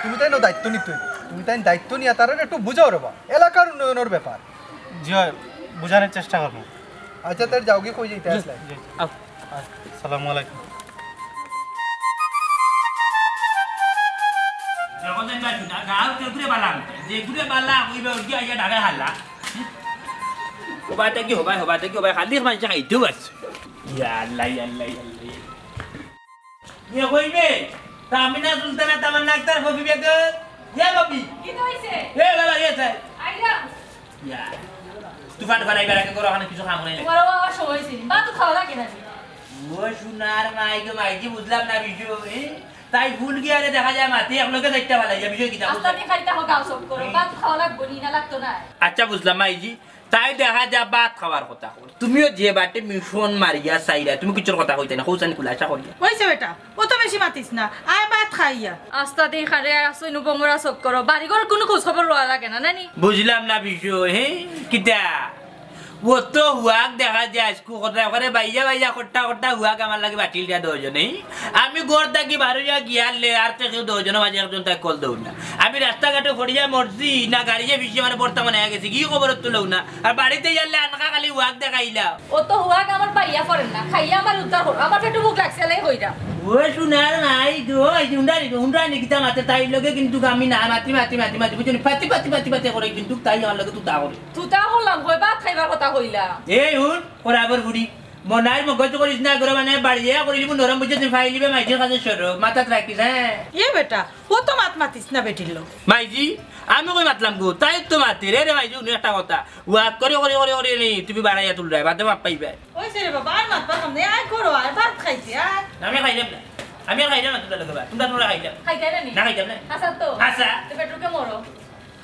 তুমি তাইন দায়িত্ব নিতে অইবো। তুমি তাইন দায়িত্ব নিয়া তারারে একটু বুঝাও রে বা। এলাকার উন্নয়নর ব্যাপার। জি অয়, বুঝানির চেষ্টা করমু। আচ্ছা, তে যাওগি, কই যাইতা আছলায়? জি, জি। আও। আসসালামু আলাইকুম। জগতের কাছে না, গাঁও কেউ ঘুরে বালা আনতে। যে ঘুরে বালা, ওই বা ওই আইয়া ঢাকায় হালা। হবাতে কি হবাই, হবাতে কি হবাই, খালি মানুষ খাইতেও আছে। ইয়া আল্লাহ, ইয়া আল্লাহ, ইয়া আল্লাহ। ইয়ে কইবে, তামিনা সুলতানা তামান্না আক্তার কফি বেগম। ইয়া কফি। কিতা অইছে? এ বাবা, ইয়ে চাই। আইলাম। ইয়া। তুফান ফালাই বেড়াকে করো, ওখানে কিছু খাম নাই। তোমারও আবার সময় ছিল। ভাত খাওয়া লাগে না। ও সোনার মাই গো, মাই কি বুঝলাম না বিষয়, এ? তাই ভুল গিয়ারে দেখা যায় মাতে এক লগে চাইরটা ফালাই যায়, বিষয় কিতা? আস্তা দিন খাইতে হোক, গাও সব করো। ভাত খাওয়া লাগবো নি, না লাগতো না? আচ্ছা, বুঝলাম মাইজি। তাই দেখা যায় ভাত খাওয়ার কথা কর। তুমিও যে বাটে মিশন মারিয়া চাইরা, তুমি কিচ্ছুর কথা কইতে না, কৌশানি খুলাসা করিয়া। অইছে বেটা, অত বেশি মাতিস না, আয় ভাত খাইয়া। আস্তা দিন খারে আর আসইনু বঙ্গরা চক্কর, বাড়িঘর কোনো খোঁজ খবর লওয়া লাগে না, নানি? বুঝলাম না বিষয়, হে? কিতা? অত হুয়াক দেখা যায়, স্কু কথা করে বাইয়া বাইয়া খট্টা খট্টা হুয়াক আমার লাগি বাটিল দিয়া দুইজনে। আমি ঘর থাকি বারইয়া গিয়ালে আর তো কেউ দুইজনের মাঝে একজন তাই কল দেও না। আমি রাস্তাঘাটে পড়িয়া মরছি না গাড়িয়ে ফিসে মানে বর্তমানে আয়া গেছি, কি খবর তুলও না। আর বাড়িতে গেলে আনকা খালি হুয়াক দেখাইলা। অত হুয়াক আমার বাইয়া পড়েন না, খাইয়া আমার উদ্ধার করো, আমার পেটু ভুক লাগছে লাই কইরা। ও সোনার মাই গো, এই যে হুন্ডানি, হুন্ডানি কিতা মাতে তাই লগে কিন্তু আমি না মাতি, মাতি, মাতি, মাতি, বুঝছো নি? পাতি, পাতি, পাতি, পাতি করে কিন্তু তাই আমার লগে তুতা করে। তুতা করলাম, কই ভাত খাইবার কথা কইলা। এই হুন, করাবর বুড়ি, মনার মগজ করিস না, গরো মানে বাড়িয়ে করি লিবু নরম বুঝে তুই ফাইলিবে মাইজির কাছে সরো, মাথাত রাখিস, হ্যাঁ? এ বেটা, অত মাত মাতিস না বেটির লগে। মাইজি, আমি কই মাতলাম গো, তাই তো মাতি রে, রে মাইজি, উনি একটা কথা। ওয়াক করে, করে, করে, করে নি, তুমি বাড়াইয়া তুলরায়, বাদে মাপ পাইবে। অইছে রে বাবা, আর মাতবার কাম নাই, আয় করো, আয় ভাত খাইতে, আয়। না, আমি খাইলাম না। আমি আর খাইলাম না, তোমরা লোকে বা, তোমরা, তোমরা খাইলাম। খাইতে না নি? না, খাইতাম না। আচ্ছা তো। আচ্ছা। তো পেটুকে মরো।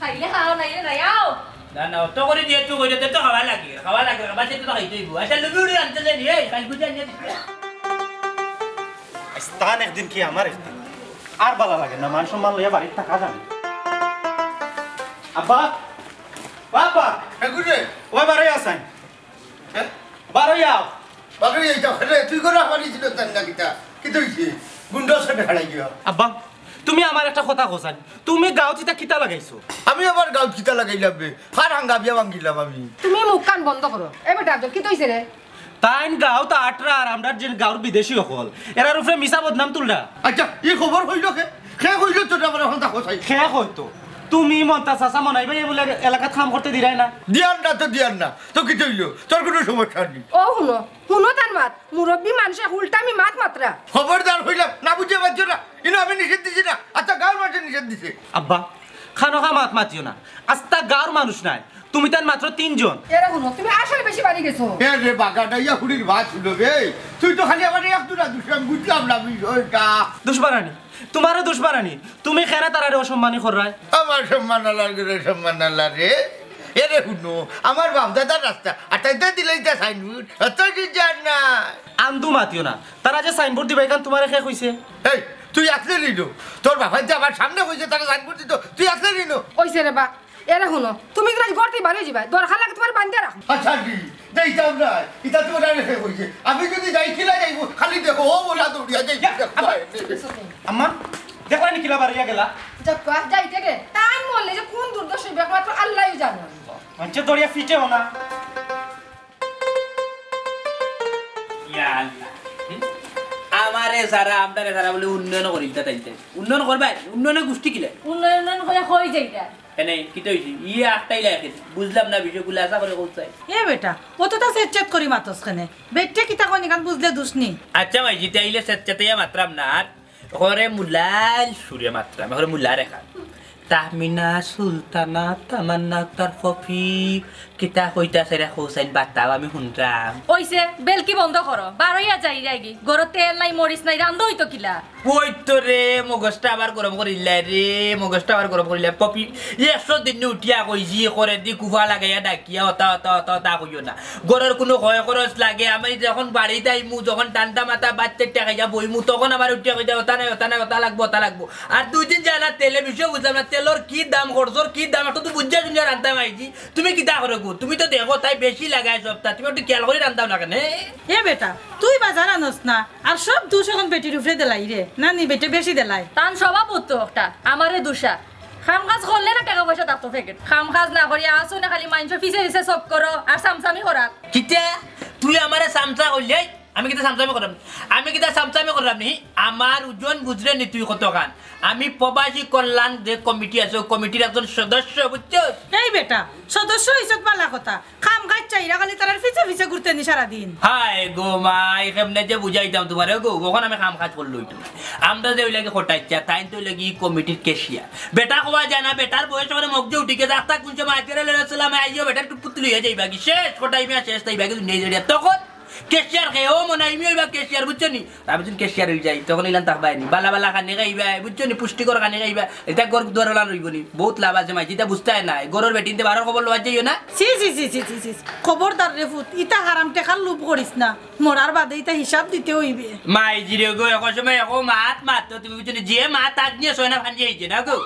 খাইলে খাও, নাইলে নাই, আও। না, না, অত করে দিয়ে তুই কইলে তো খাওয়া লাগে, খাওয়া লাগে, খাবার সেটা তো খাইতে হইব। আচ্ছা, লুবি উড়ি আনতে যাই, এই, কাল বুঝে আনিয়ে দিবি। আজ তান একদিন কি আমার একদিন। আর বালা লাগে না, মান সম্মান লইয়া বাড়ির থাকা যাবে। আব্বা, বাবা, এগুরে। ওই বারে আছেন। হ্যাঁ? বারো যাও। বারো যাইতাম। আরে, তুই করে আমার ছিল তার না কিতা? কিতা অইছে? গুন্ডা সাথে হারাই গিয়া। আব্বা, তুমি আমার একটা কথা কও চাইন। তুমি গাউত ইতা কিতা লাগাইছো? আমি আবার গাউত কিতা লাগাইলাম বে? কার হাঙ্গা বিয়া ভাঙ্গিলাম আমি? তুমি মুখ কান বন্ধ করো। এ বেটা, তোর কিতা অইছে রে? তাইন গাউত আটরা আর আমরার যে গাউর বিদেশি অকল, এরার উপরে মিছা বদনাম তুলরা। আচ্ছা, ই খবর কইলো কে? কে কইলো তোর আবার এখন দেখো চাই? কে কইতো? তুমি মন্তাজ চাচা মনাই ভাই বলে এলাকাত কাম করতে দিরায় না? দিয়ার না তো দিয়ার না। তো কিতা অইলো? তোর কোনো সমস্যা নাই। ও হুনো, হুনো তার মাত। মুরব্বি মানুষে উল্টা আমি মাত মাতরা। খবরদার কইলাম, না বুঝে পারছো না। ইনো আমি নিষেধ দিছি না। আচ্ছা, গাউর মাঝে নিষেধ দিছে। আব্বা, খানোখা মাত মাতিও না। আস্তা গাউর মানুষ নাই। তুমি তান মাত্র তিনজন। এরে হুনো, তুমি আসলে বেশি বাড়ি গেছো। এ রে বাগাডাইয়া হুড়ির ভাত ছিল বে। তুই তো খালি আমার এক দুটা দুষলাম, বুঝলাম না বিষয়টা। দুষবারানি, তোমারও দুষবারানি। তুমি কেনে তারারে অসম্মানী কররায়? আমার সম্মান আলার করে সম্মান আলার রে। এরে হুনো, আমার বাপ দাদার রাস্তা, আর তাইতে দিলে ইটা সাইনবোর্ড, অত কি জান না? আন্দু মাতিও না। তারা যে সাইনবোর্ড দিবা, এখান তোমারে কে কইছে? এই, তুই আসলে নিল। তোর বাবাই যে আমার সামনে কইছে, তারা সাইনবোর্ড দিত, তুই আসলে নিল। ওইছে রে বা, এরে হুনো, তুমি কিন্তু আজ ঘর থেকে বার হয়ে যাবে, দরকার লাগে তোমার বান্ধে রাখো। আচ্ছা, কি? যাইতাম না, এটা তো ওরা রেখে কইছে। আমি যদি যাই, কিলা যাইবো? খালি দেখো, ও ওলা দৌড়িয়া যাই। ইয়া, আব্বা। আম্মা, দেখলা নি কিলা বাড়িয়া গেলা? যাক্কা, যাইতে দে। তাই মরলে যে কোন দুর্দশা হইবে, একমাত্র আল্লাহই জানে। মানছে দৌড়িয়া ফিটেও না। ইয়া আল্লাহ। হুম? আমারে যারা, আমরারে যারা বলে উন্নয়ন করিল, তা তাইতে। উন্নয়ন করবায়? উন্নয়নের গোষ্ঠী কিলা? উন্নয়ন, উন্নয়ন করে হয়ে যাইতা। এনে কিতা অইছে? ইয়ে আটটাই লাগে। বুঝলাম না বিষয়গুলো, আশা করে কোথায়? এ বেটা, অতটা চেত চেত করি মাতস কেনে? বেটে কিতা কয় নিকান বুঝলে দুষ নি। আচ্ছা ভাই, জিতে আইলে চেত চেতাইয়া মাতরাম না আর। করে মুলাল সুরে মাতরাম, করে মুলা রেখা। তাহমিনা, সুলতানা, তামান্না, তার ফফি, কিতা কইতা সেরা হোসেন বাতাও আমি হুনরাম। ওইছে, বেলকি বন্ধ করো, বারইয়া যাই যাইগি। গরো তেল নাই, মরিচ নাই, রান্ধো হইতো কিলা? ওই তো রে, মগজটা আবার গরম করিলাই রে, মগজটা আবার গরম করিলাই। পপি, একশো দিন উঠিয়া কইছি, করে দি কুফা লাগাইয়া ডাকিয়া, অতা, অতা, অতা, অতা কইও না। গরর কোনো ক্ষয় খরচ লাগে, আমি যখন বাড়ি যাইমু, যখন ঠান্ডা মাথা বাচ্চা টেকাইয়া বইমু, তখন আমার উঠিয়া কইতা, অতা নাই, অতা নাই, অতা লাগবো, অতা লাগবো। আর দুই দিন যায় না, তেলে বিষয়ে বুঝলাম না, তেলর কি দাম, খরচর কি দাম, একটু তো বুঝা শুনিয়া রান্ধতাম আইছি। তুমি কিতা করো গো? তুমি তো দেখো, তাই বেশি লাগায় সবটা, তুমি একটু খেয়াল করি রান্ধাও না কেনে? এ বেটা, তুই বাজার আনস না, আর সব দোষ এখন বেটির উপরে দেলাই রে। না নি, বেটে বেশি দেলাই। তান স্বভাব তো একটা, আমারে দুষা। কাম কাজ করলে না টেকা পয়সা থাকতো ফেকেট। কাম কাজ না করিয়া আসো না, খালি মাইনষর পিছে পিছে সব করো আর সামসামি করার। কিতা? তুই আমারে সামসা কইলে? আমি কিতা চামচামি করলাম? আমি কিতা চামচামি করলাম নি? আমার ওজন বুঝরে নি তুই কতখান? আমি প্রবাসী কল্যাণ যে কমিটি আছে, ওই কমিটির একজন সদস্য, বুঝছস? এই বেটা, সদস্য অইছত বালা কথা, কাম কাজ চাইরা খালি তারার পিছে পিছে ঘুরতে নি সারাদিন। হায় গো মাই, কেমনে যে বুঝাইতাম তুমারে গো, অখন আমি কাম কাজ করলে অইতো না। আমরা যে অইলাগি খটাইচ্ছা, তাইন তো অইলাগি কমিটির ক্যাশিয়ার। বেটা কওয়া যায় না, বেটার বয়স অখন মগজে উঠি গেছে, আস্তা কুনছে মাঝখানে লড়ে চলে, আমি আইও বেটার টুপুত লইয়া যাইবা কি, শেষ খটাই মিয়া শেষ তাই বাকি দুনিয়া যাইবা। তখন ক্যাশিয়ার কে, ও মনে হয় আমি অইবা ক্যাশিয়ার, বুঝছো নি? আমি যখন ক্যাশিয়ার অই যাই, তখন ইলান থাকবায় নি, বালা বালা খানি খাইবায়, বুঝছো নি? পুষ্টিকর খানি খাইবায়, ইতা ঘর দুয়ার ওলান রইবো নি, বহুত লাভ আছে মাই, ইতা বুঝতায় না, ঘরর বেটিন্তে বারর খবর লওয়া যাইও না। ছি, ছি, ছি, ছি, ছি, ছি। খবরদার রে ফুত, ইতা হারাম টেকার লোভ করিস না, মরার বাদে ইতা হিসাব দিতে অইবে। মাইজি রে গো, এক সময় এক মাত মাতো তুমি, বুঝছো নি? যে মাত আগ নিয়া ছয় না ফানি আইছে না গো,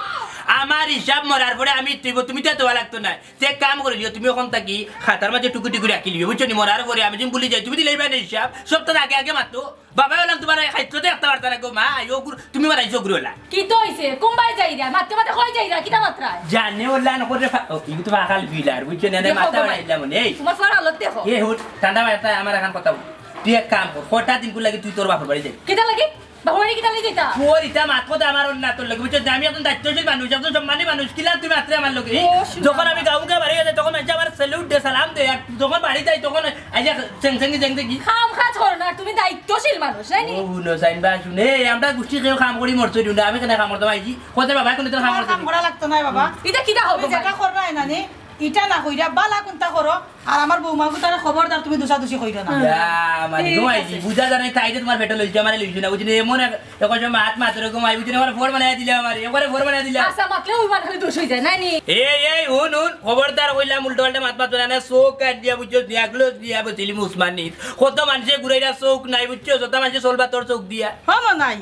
আমার হিসাব মরার পরে আমি তুইব, তুমি তো দেওয়া লাগতো না। তে কাম করিলিও, তুমি অখন থাকি খাতার মাঝে টুকি টুকি রাখিলিও, বুঝছো নি? মরার পরে আমি যখন ভুলি যাই, তুমি দিলাইবায় না হিসাব, সপ্তাহ আগে আগে মাতো। বাবায় অইলাম তুমার এই খাইতো তো একটা বার্তা রাখো, মা, আইও গুরু, তুমি মারাইছো গুরু অইলা। কিতা অইছে? কুনবায় যাইরা? মাততে মাততে কই যাইরা? কিতা মাতরায়? জানে অইলা না করে ফা-, ও, ইগু তো ফাকাল ফিলার, বুঝছো নি? এনে দেখো মাথা গো মাই। বাড়াইলাম নে, এই। তুমার ফুয়ার হালত দেখো। এ হুট, ঠান্ডা মাথা আমার এখান কথা বল। তুই এক কাম কর, কটা দিন কুর লাগি তুই তোর বাপর বাড়ি যাই। কিতা লাগি? বাবা, কিতা লাগি যাইতা? তোর ইতা মাত কথা আমার অন্য তোর লগে, বুঝছো? যে আমি একজন দায়িত্বশীল মানুষ, একজন সম্মানী মানুষ, কিলা তুই মাতরে আমার লগে? ও, শুনো। যখন আমি গাঁও গাঁও বাড়ি যাই, তখন মানুষে আমার salute দে, সালাম দে, আর যখন বাড়ি যাই, তখন আইয়া চেং চেং চেং দেখি। কাম কাজ করো না, তুমি দায়িত্বশীল মানুষ, জানি? ও, হুনো, সাইন বা, শুনে, আমরা গোষ্ঠী কেউ কাম করি মরছে, হুনো, আমি কেন কাম করতাম আইছি? কোথায় বাবা, এখন তো কাম তোমার করতে কাম করা লাগতো না, বাবা। ইটা কিতা হবে, তুমি যেটা করবা, নানি? ইটা না কইরা বালা কুনটা করো, আর আমার বৌমা গুতারে খবরদার তুমি দুষাদুষি কইরো না। ইয়া, মানে ঠিক ঘুমাইছি, আছে। বুঝা যায় না, তাই যে তোমার পেটে লইছে, আমারে লইছে না, বুঝলি? এমন এক, এক সময় মাত মাতরে ঘুমাই, বুঝলি? আমার ফোর বানাই দিলে আমারে, একবারে ফোর বানাই দিলে। আচ্ছা, মাতলে ওই মানে খালি দোষ হয়ে যায়, না নি? এই, এই, হুন, হুন, খবরদার কইলাম, উল্টো পাল্টা মাত মাতবে না, না, চোখ কান দিয়া, বুঝছো, দিয়া, বুঝলি, মুসমানিত। কত মানুষে ঘুরাইরা চোখ নাই, বুঝছো, যত মানুষে চলবা তোর চোখ দিয়া। হলো নাই।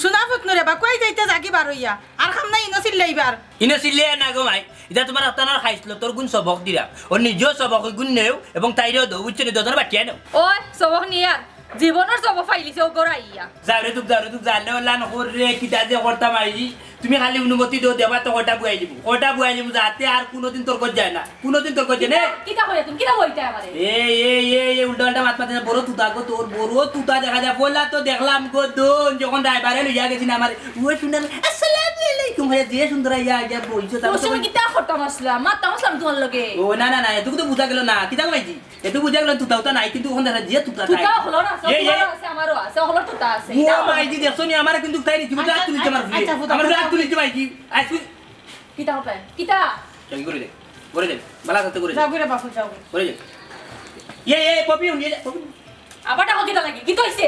শোনা ফুতনু রে বা, কই যাইতে যাগি বার হইয়া? আর খাম না ইনো চিল্লাইবার। ইনো চিল্লাইয়া না গো মাই, ইটা তোমার আত্মানার খাইছিল, তোর গুণ সবক দিরা। ওর নিজেও সবক, ওই গুণ নেও এবং তাইরেও দেও, বুঝছো নি? দুজন বাটিয়া নেও। ওই সবক নিয়া, জীবনের সবক ফাইলিছে ও গড়াইয়া। যাও রে তুক, যাও রে তুক, জানলে ওলা নকর রে, কিতা যে করতাম আইজি। তুমি খালি অনুমতি দেও, দেবা তো কয়টা বুয়াই দিব, কয়টা বুয়াই দিব, যাতে আর কোনোদিন তোর গজ যায় না। কোনোদিন তোর গজে নে। কিতা কইয়া তুমি? কিতা কইতা আমারে? এই, এই, এই, এই, উল্টা পাল্টা মাত মাতে না, বড় তুতা গো তোর, বড় তুতা দেখা যায়। পয়লা তো দেখলাম গো দোন, যখন ড্রাইভারে লইয়া গেছি না আমারে, ও শুনলাম, "আসসালামু আলাইকুম," হয়ে যে সুন্দর আইয়া, আইয়া বলছো, তার তোর সঙ্গে কিতা করতাম আসলাম? মারতাম আসলাম তোমার লগে। ও না, না, না, এটুকু তো বুঝা গেল না। কিতা কইছি? এটুকু বুঝা গেল তুতা উতা নাই, কিন্তু ওখান দেখা যে তুতা নাই। তুতা হলো না, সব এই, এই। তুতা আছে, আমারও আছে, হলো তুতা আছে। ও মাইজি, দেখছো নি, আমারে কিন্তু তাই নি, তুমি তো আচ্ছা, আত তুলিছো আমার আচ্ছা, ফুড়ি। আচ্ছা, ফুতা, আমার ফুতা, আত তুলিছো মাইজি। আইসু কিতা হবে? কিতা? যাও, কি করে দে? করে দে। বালা থাকতে করে দে। যাও, করে বাপু, যাও। করে দে। ইয়ে, ইয়ে, পপি, উনি যা, পপি। আবার ডাকো কিতা লাগি? কিতা হইছে?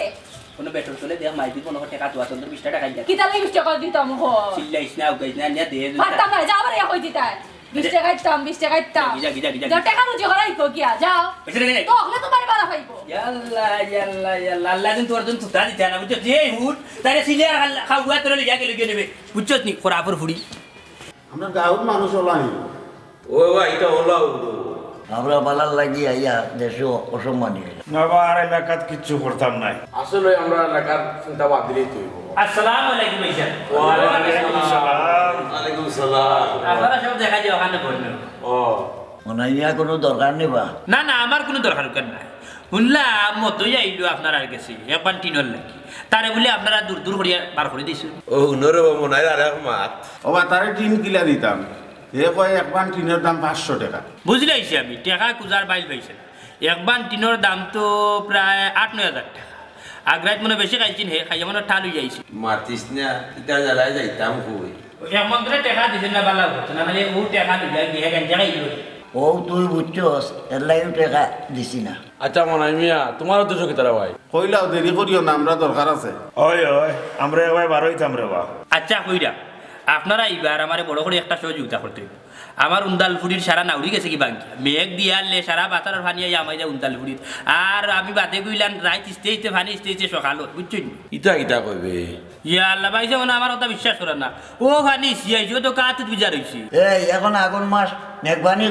কোনো বেটর চলে দেখ, মাইজি কোনো টেকা তো আছে, বিশ টাকা দিয়া। কিতা লাগি বিশ টাকা দিতাম হো? চিল্লাইস না, উগাইস না, নিয়া দে। পারতাম না, যা আবার ইয়া কই দিতাই। বিশ টাকা দিতাম, বিশ টাকা দিতাম। গিজা, গিজা, গিজা, যা গিজা। টাকা রুজি করাই তো গিয়া, যাও। এসে রে। তো হলে তোমার বালা পাইবো। ইয়াল্লা, ইয়াল্লা, ইয়াল্লা, আল্লাহ দিন তোর দিন তুতা দিতে না, বুঝছো? যে হুট, তারে সিলিয়ার খাওয়া তোরে লইয়া গেলে গিয়ে নেবে। বুঝছো নি? খরাফর ফুড়ি। আমরা গাঁওর মানুষ ওলা নি। ও বা, এটা ওলা উঠো। আমরা বালার লাগি আইয়া দেশো অসম্মানী হইলাম। না বা, আর এলাকাত কিচ্ছু করতাম নাই। আসলে আমরা এলাকার চিন্তা বাদ দিলেই তো হইব। আসসালামু আলাইকুম ভাইজান। ওয়ালাইকুম আসসালাম। ওয়ালাইকুম সালাম। আপনারা সব দেখা যায় ওখানে বলবেন। ও। মনাই মিয়া কোনো দরকার নেই বা? না, না, আমার কোনো দরকার উকার নাই। শুনলাম মতই আইলো আপনার আর গেছে, একবার টিনর লাগি। তারে বলে আপনারা দূর দূর করিয়া বার করে দিয়েছেন। ও, হুনো রে বা, মনাইর আর এক মাত। ও বা, তারে টিন কিলা দিতাম? হে কয়, এক বান টিনর দাম পাঁচশো টাকা। বুঝলাইছি আমি, টেকা কুজার বাইল পাইছে না। এক বান টিনর দাম তো প্রায় আট নয় হাজার টাকা। আগ্রাত মনে বেশি খাইছেন হে, খাইয়া মনে ঠাল হইয়া আইছে। মাতিস না, ইতা জ্বালায় যাইতাম কই? এক মন্ত্রে টেকা দিছেন না, বালা হতো না, মানে ও টেকা দিলে গিয়ে গেঞ্জা খাইল। ও তুই বুঝছস, এর লাগিও টেকা দিছি না। আচ্ছা, মনাই মিয়া, তোমার উদ্দেশ্য কি তারা ভাই? কইলাও, দেরি করিও না, আমরা দরকার আছে। ওই, ওই, আমরা একবার বার হইতাম রে বা। আচ্ছা, কইরা, আপনারা এইবার আমারে বড় করে একটা সহযোগিতা করতে হইব। আমার উন্দালফুড়ির সারা নাউরি গেছে কি ভাঙ্গি? মেঘ দিয়া আনলে সারা বাতারর পানি আইয়া আমাই যায় উন্দালফুড়ির। আর আমি বাদে কইলাম, রাইত ইস্তে ইস্তে পানি ইস্তে ইস্তে সকাল অয়, বুঝছইন নি? ইতা কিতা কইবে? ইয়া আল্লাহ, ভাই, যেমন আমার কথা বিশ্বাস করেন না। ও পানি ইস্তে আইছে, ও তো কাতুত বিজা রইছে। এই, এখন আগুন মাস, মেঘবানি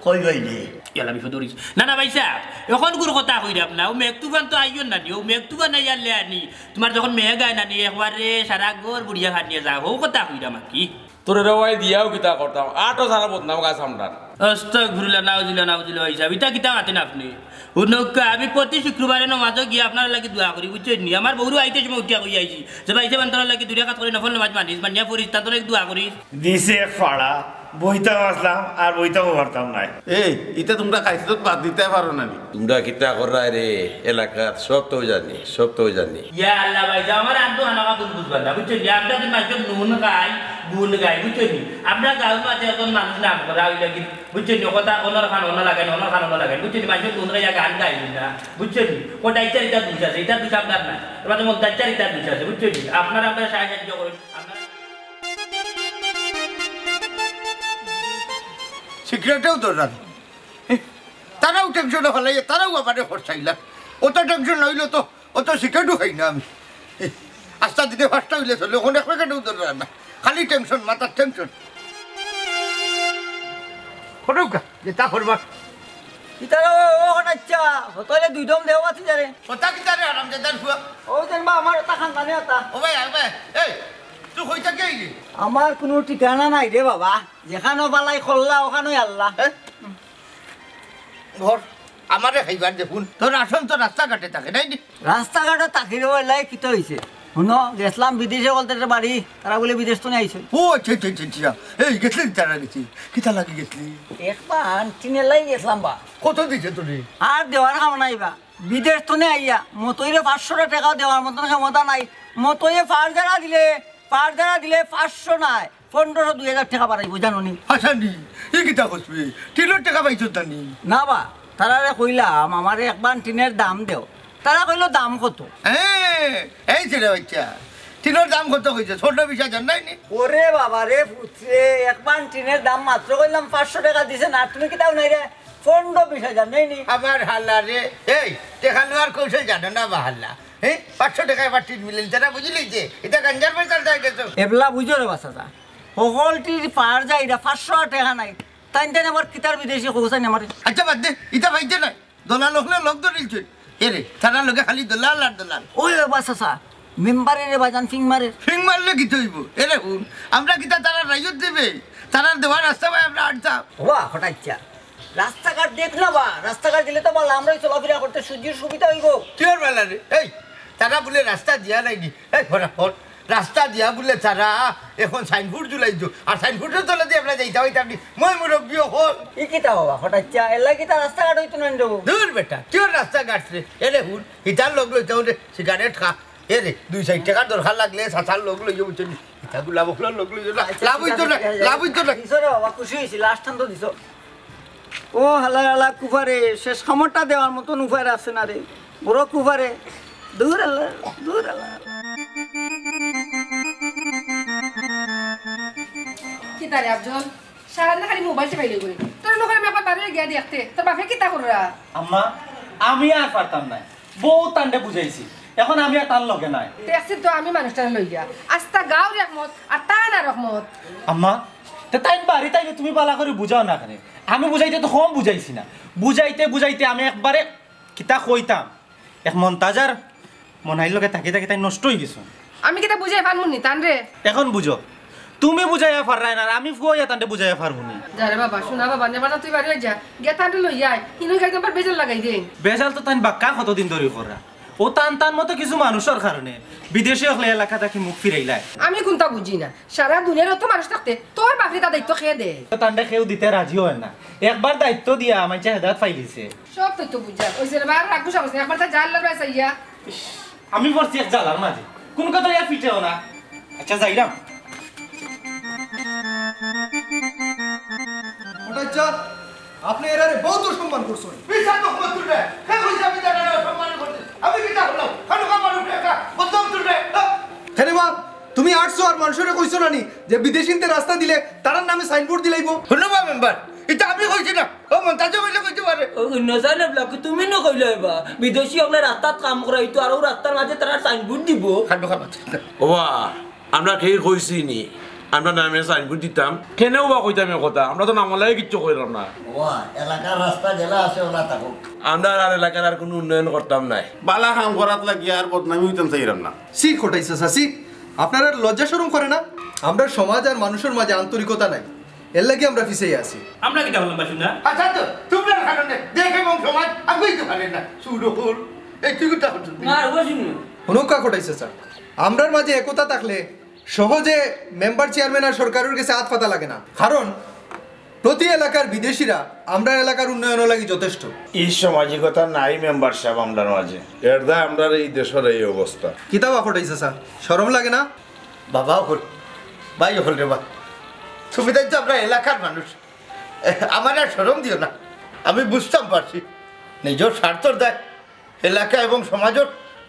কই পাইলে? ইয়াল্লা, বিপদ করিস। না, না, ভাই সাহেব, এখন কোন কথা কইরাম না। ও মেঘ তুফান তো আইও না নি, ও মেঘ তুফান আইয়ার লে আনি। তোমার যখন মেঘ আয় না নি, একবারে সারা ঘর বুড়িয়া খানিয়ে যা, ও কথা কইরাম আর কি। তোরে রেওয়াই দিয়াও কিতা করতাম, আটো সারা বদনাম গাছ আমরার। আস্তাগফিরুল্লাহ, নাউজুবিল্লাহ, নাউজুবিল্লাহ, ভাইসাব, ইতা কিতা মাতইন আপনে? হুনউক্কা, আমি প্রতি শুক্রবারে নমাজো গিয়া আপনারার লাগি দোয়া করি, বুঝছইন নি? আমার বউরেও আইতে সময় উঠিয়া কইয়া আইছি যে, "ভাইসাব, আন্তরার লাগি দুই রাকাত করি নফল নমাজ মানিস, মানিয়া পড়িস, তার তোর এক দোয়া করিস।" দিছে এক ফাড়া, বইতাম আছলাম, আর বইতামও পারতাম নায়। এই, ইতা তুমরা খাইছলত বাদ দিতায় পারো না নি? তুমরা কিতা কররায় রে, এলাকাত সব তো জানি, সব তো জানি। ইয়া আল্লাহ ভাইসাব, আমার আব্দু হানাকা ভুল বুঝবা না, বুঝছইন নি? আমরা যে মানষর নুন খাই, গুণ গাই, বুঝছইন নি? আমরা গাঁওর মাঝে একজন মানুষ নাম করা অইলা কি, বুঝছইন নি? কথা অনর খান অনো লাগাইন, অনর খান অনো লাগাইন, বুঝছইন নি? মানষর নুন খাইয়া গান গাইন না, বুঝছইন নি? ওটা ইচ্ছার ইতা দুষ আছে, ইতা দুষ আপনার না, তোমাদের মধ্যে ইচ্ছার ইতা দুষ আছে, বুঝছইন নি? আপনারা আমরা সাহায্য করুন, আপনারা সিগারেটেও ধররা না। তারাও টেনশনে ফালাইয়া, তারাও আমারে খরচাইলা। অত টেনশন অইলে তো, অত সিগারেটও খাই না আমি। আস্তা দিনে পাঁচটা অইলে চলে, অখন এক প্যাকেটও ধররা না। খালি টেনশন, মাথার টেনশন। করউক্কা, যেতা করবা। ইতারা ও, ও, অখন আচ্ছা, হতলে দুই দম দেও মাতি যারে। কথা কিতা রে, হারামজাদার ফুয়া? ও যেন বা আমার ওটা খানদানি ওটা। ও ভাই, আয় ভাই, এই, তুই কই থাকি আইলি? আমার কুনু ঠিকানা নাই রে বাবা, যেখানো বালাই খল্লা, ওখানোই আল্লাহ। এ? ঘর, আমারে খাইবার দেখুন, তোর আসন তো রাস্তাঘাটে থাকে, নাই নি? রাস্তাঘাটে তাকির ওলাই কিতা অইছে? হুনো, গেছলাম বিদেশে বলতে একটা বাড়ি, তারা বলে বিদেশ তো নিয়ে আইছে। ও, আচ্ছা, আচ্ছা, আচ্ছা, আচ্ছা। এই, গেছলি তারা গেছি। কিতা লাগি গেছলি? একবার আন্টিনের লাগি গেছলাম বা। কত দিছে তোরে? আর দেওয়ার কাম নাই বা। বিদেশ তো নিয়ে আইয়া, মতইরে পাঁচশো টেকা দেওয়ার মতন ক্ষমতা নাই। মতইয়ে ফার জারা দিলে, ফার জারা দিলে পাঁচশো নায়, পনেরোশো, দুই হাজার টেকা বাড়াইবো, জানো নি? হাসানি, ই কিতা কছবে? টিনর টেকা পাইছস না নি? না বা, তারারে কইলাম, "আমারে একবার টিনের দাম দেও।" তারা কইলো, "দাম কত?" হ্যাঁ, এই ছেলে বাচ্চা, টিনর দাম কত কইছে? ষোলো বিশ হাজার নাই নি? ওরে বাবা রে, পুত্রে, একবার টিনের দাম মাত্র কইলাম পাঁচশো টেকা দিছে না, তুমি কিতাও নাই রে? পনেরো বিশ হাজার নেই নি? আবার হাল্লা রে, এই, টেকা নেওয়ার কৌশল জানো না বা হাল্লা? হ্যাঁ, পাঁচশো টেকায় আবার টিন মিলেন, তারা বুঝলি যে, এটা গাঞ্জার বেচার যায় গেছো। এবলা বুঝো রে বাচ্চা, হকলটির পার যায়, এটা পাঁচশো টেকা নাই। তাইন তাইন আবার কিতার বিদেশি কৌশল আমারে। আচ্ছা, বাদ দে, ইটা ভাইতে নাই। দলাল অকলে লগ ধরিলছইন। এরে, তারার লগে খালি দলাল আর দলাল। ওই, ওই, বাস, আসা। মেম্বারে রে বাজান ফিং মারে। ফিং মারলে কিতা অইবো? এরে হুন, আমরা কিতা তারার রাইত দিবে? তারার দেওয়া রাস্তা বায় আমরা আটতাম। ওয়া, হঠাৎ চা। রাস্তাঘাট দেখ না বা, রাস্তাঘাট দিলে তো ভালা, আমরাই চলাফেরা করতে সুযোগ সুবিধা অইবো। কিওর বেলা রে? এই, তারা বুলে রাস্তা দিয়া নাইনি। এই, ফটাফট। রাস্তা দিয়া বুলে তারা এখন সাইনবোর্ড ঝুলাইতো। আর সাইনবোর্ডর তলেদি আমরা যাইতাম অইতাম নি। মই মুরব্বি অকল। ই কিতা বাবা, হঠাৎ চা, এলা কিতা রাস্তাঘাট অইতো না নি রে? দূর বেটা, কিওর রাস্তাঘাট রে? এরে হুন, ইতার লগ লইতে অইলে সিগারেট খা। এরে, দুই চাইর টেকার দরকার লাগলে চাচার লগ লইও, বুঝছো নি? ইতা গুলা বকলর লগ লইও না। আচ্ছা, লাভ ঠিক অইতো আছে, না, ঠিক আছে। লাভ অইতো না। দিছো রে বাবা, খুশি অইছি, লাস্ট টান তো দিছো। ও হালা হালা কুফারে, শেষ কামড়টা দেওয়ার মতন উপায় আছে না রে। বড় কুফারে। দূর আল্লাহ, দূর আল্লাহ। কিতা রে আফজল? সারাদিন খালি মোবাইল টিপাইলে করে। তোর মুখের ব্যাপার বাড়িয়ে গিয়া দেখতে। তোর বাপে কিতা কররা? আম্মা, আমি আর পারতাম না। বউত তানরে বুঝাইছি। এখন আমি আর তান লগে নাই। দেখছি তো আমি মানুষটারে লইয়া। আস্তা গাঁওর একমত, আর তান আর একমত। আম্মা, তে তাইন বাড়িত আইলে তুমি বালা করি বুঝাও না কেনে? আমি বুঝাইতে তো কম বুঝাইছি না। বুঝাইতে বুঝাইতে আমি একবারে কিতা কইতাম, এক মন্তাজার মনাইর লগে থাকি থাকি তাই নষ্ট অইগেছে। আমি কিতা বুঝাই পারমু নি তানরে? এখন বুঝো, তুমি বুঝাইয়া পাররায় না, আর আমি ফুয়া অইয়া তানরে বুঝাইয়া পারমু নি। যা রে বাবা, শোনা বাবা, নেবা না তুই বাড়ি যা, গিয়া তানরে লইয়া আয়, হিনো গিয়া একবার বেজাল লাগাই দে। বেজাল তো তাইন বাক্কা কতদিন ধরি কররা। ও তান তান মতো কিছু মানুষর কারণে বিদেশি অকলে এলাকা থাকি মুখ ফিরাইলায়। আমি কুনতা বুঝি না, সারা দুনিয়ার অত মানুষ থাকতে তোর বাপরে তা দায়িত্ব কে দে? তো তানরে কেউ দিতে রাজি অয় না, একবার দায়িত্ব দিয়া আমার হেদায়ত পাইলিছে। সব তো তো বুঝা। ওই যে বার রাগ গুসা করছে, একবার তা জাল লড়াই চাইয়া। ইস, আমি পড়ছি এক জ্বালার মাঝে। কোন কথা ইয়া ফিটেও না। আচ্ছা, যাইরাম। ওটা ইচ্ছা, আপনি এরারে বহুত অসম্মান করছেন। মিছা তো কথা তুলবে। হে কইছে আমি তারারে অসম্মান করছি। আমি কিতা করলাম? খালু আমার উপরে একটা বদনাম তুলবে। হ্যাঁ? কেনে বা, তুমি আটছো আর মানুষরে কইছো না নি যে বিদেশিন্তে রাস্তা দিলে তারার নামে সাইনবোর্ড দিলাইবো? হুনো বা মেম্বার, ইটা আমি কইছি না। ও মন্তাজে কইলে কইতে পারে। ও, অন্য জানে ব্লক, তুমি না কইলে বা, বিদেশি অকলে রাস্তাত কাম করাইতো, আর ও রাস্তার মাঝে তারা সাইনবোর্ড দিবো। খাদ্য খাবার। ওবা, আমরা কেউ কইছি নি, আমরা নামে সাইনবোর্ড দিতাম? কেনেও বা কইতাম এ কথা? আমরা তো নামলাই কিচ্ছু কইলাম না। ওবা, এলাকার রাস্তা যেলা আছে ওলা থাকুক। আমরা আর এলাকার আর কুনু উন্নয়ন করতাম নায়। বালা কাম করাত লাগি আর বদনামি অইতাম চাইরাম না। ছি, কটাই চাচা, ছি। আপনারার লজ্জা শরম করে না? আমরার সমাজ আর মানুষর মাঝে আন্তরিকতা নাই, এর লাগি আমরা পিছাইয়া আছি। আমরা কিতা করলাম বা শুনা? আচ্ছা তো, তোমরার কারণে দেশ এবং সমাজ আগুইতে পারে না। চুরকুল, এই তুই কিতা করছিস? না, আর বসুন না। হুনউক্কা কটাই চাচা, আমরার মাঝে একতা থাকলে সহজে মেম্বার, চেয়ারম্যান আর সরকারের গেছে আত পাতা লাগে না, কারণ প্রতি এলাকার বিদেশিরা আমরার এলাকার উন্নয়নর লাগি যথেষ্ট। ই সামাজিকতা নাই মেম্বার সাব আমরার মাঝে। এর দায় আমরার এই দেশর এই অবস্থা। কিতা বা কটাই চাচা, শরম লাগে না? বাবা অকল, ভাই অকল রে বা, তুমি তাই তো আমরার এলাকার মানুষ, এ, আমারে আর শরম দিও না। আমি বুঝতাম পারছি নিজর স্বার্থর দায় এলাকা এবং সমাজর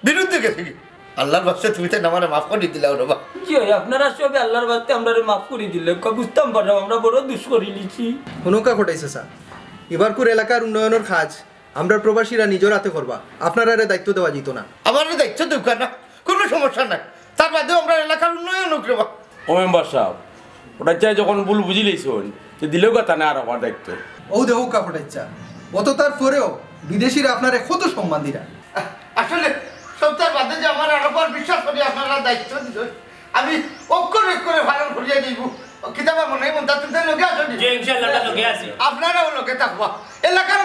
বিরুদ্ধে গেছে কি। আল্লাহর বাস্তে তুমি তাই আমারে মাফ করি দিলাও রে বা। জি অয়, আপনারা সবে আল্লাহর বাস্তে আমরারে মাফ করি দিলে, ক-, বুঝতাম পারলাম আমরা বড় দুষ করি নিছি। হুনউক্কা কটাই চাচা, ইবারকুর এলাকার উন্নয়নর কাজ আমরার প্রবাসীরা নিজর আতে করবা, আপনারারে দায়িত্ব দেওয়া যাইতো না। আমারে দায়িত্ব দেউক্কা না, কোনো সমস্যা নাই, তার বাদেও আমরার এলাকার উন্নয়ন অউক রে বা। ও মেম্বার সাব, কটাই চাচায় যখন ভুল বুঝিলাইছইন, তে দিলেউক্কা তানে আর আমার দায়িত্ব। অউ দেখউক্কা কটাই চাচা, অততার পরেও বিদেশিরা আপনারে কত সম্মান দিরা। আসলে সবতার বাদে যে আমার আরো পর বিশ্বাস করি আপনারা দায়িত্ব দিছইন, আমি অক্ষরে অক্ষরে পালন করিয়া যাইমু। কিতা বা মনে মন তা তুমি লগে আছো নি? জি, ইনশাআল্লাহ, আমরা লগে আছি। আপনারাও লগে থাকবা। এলাকার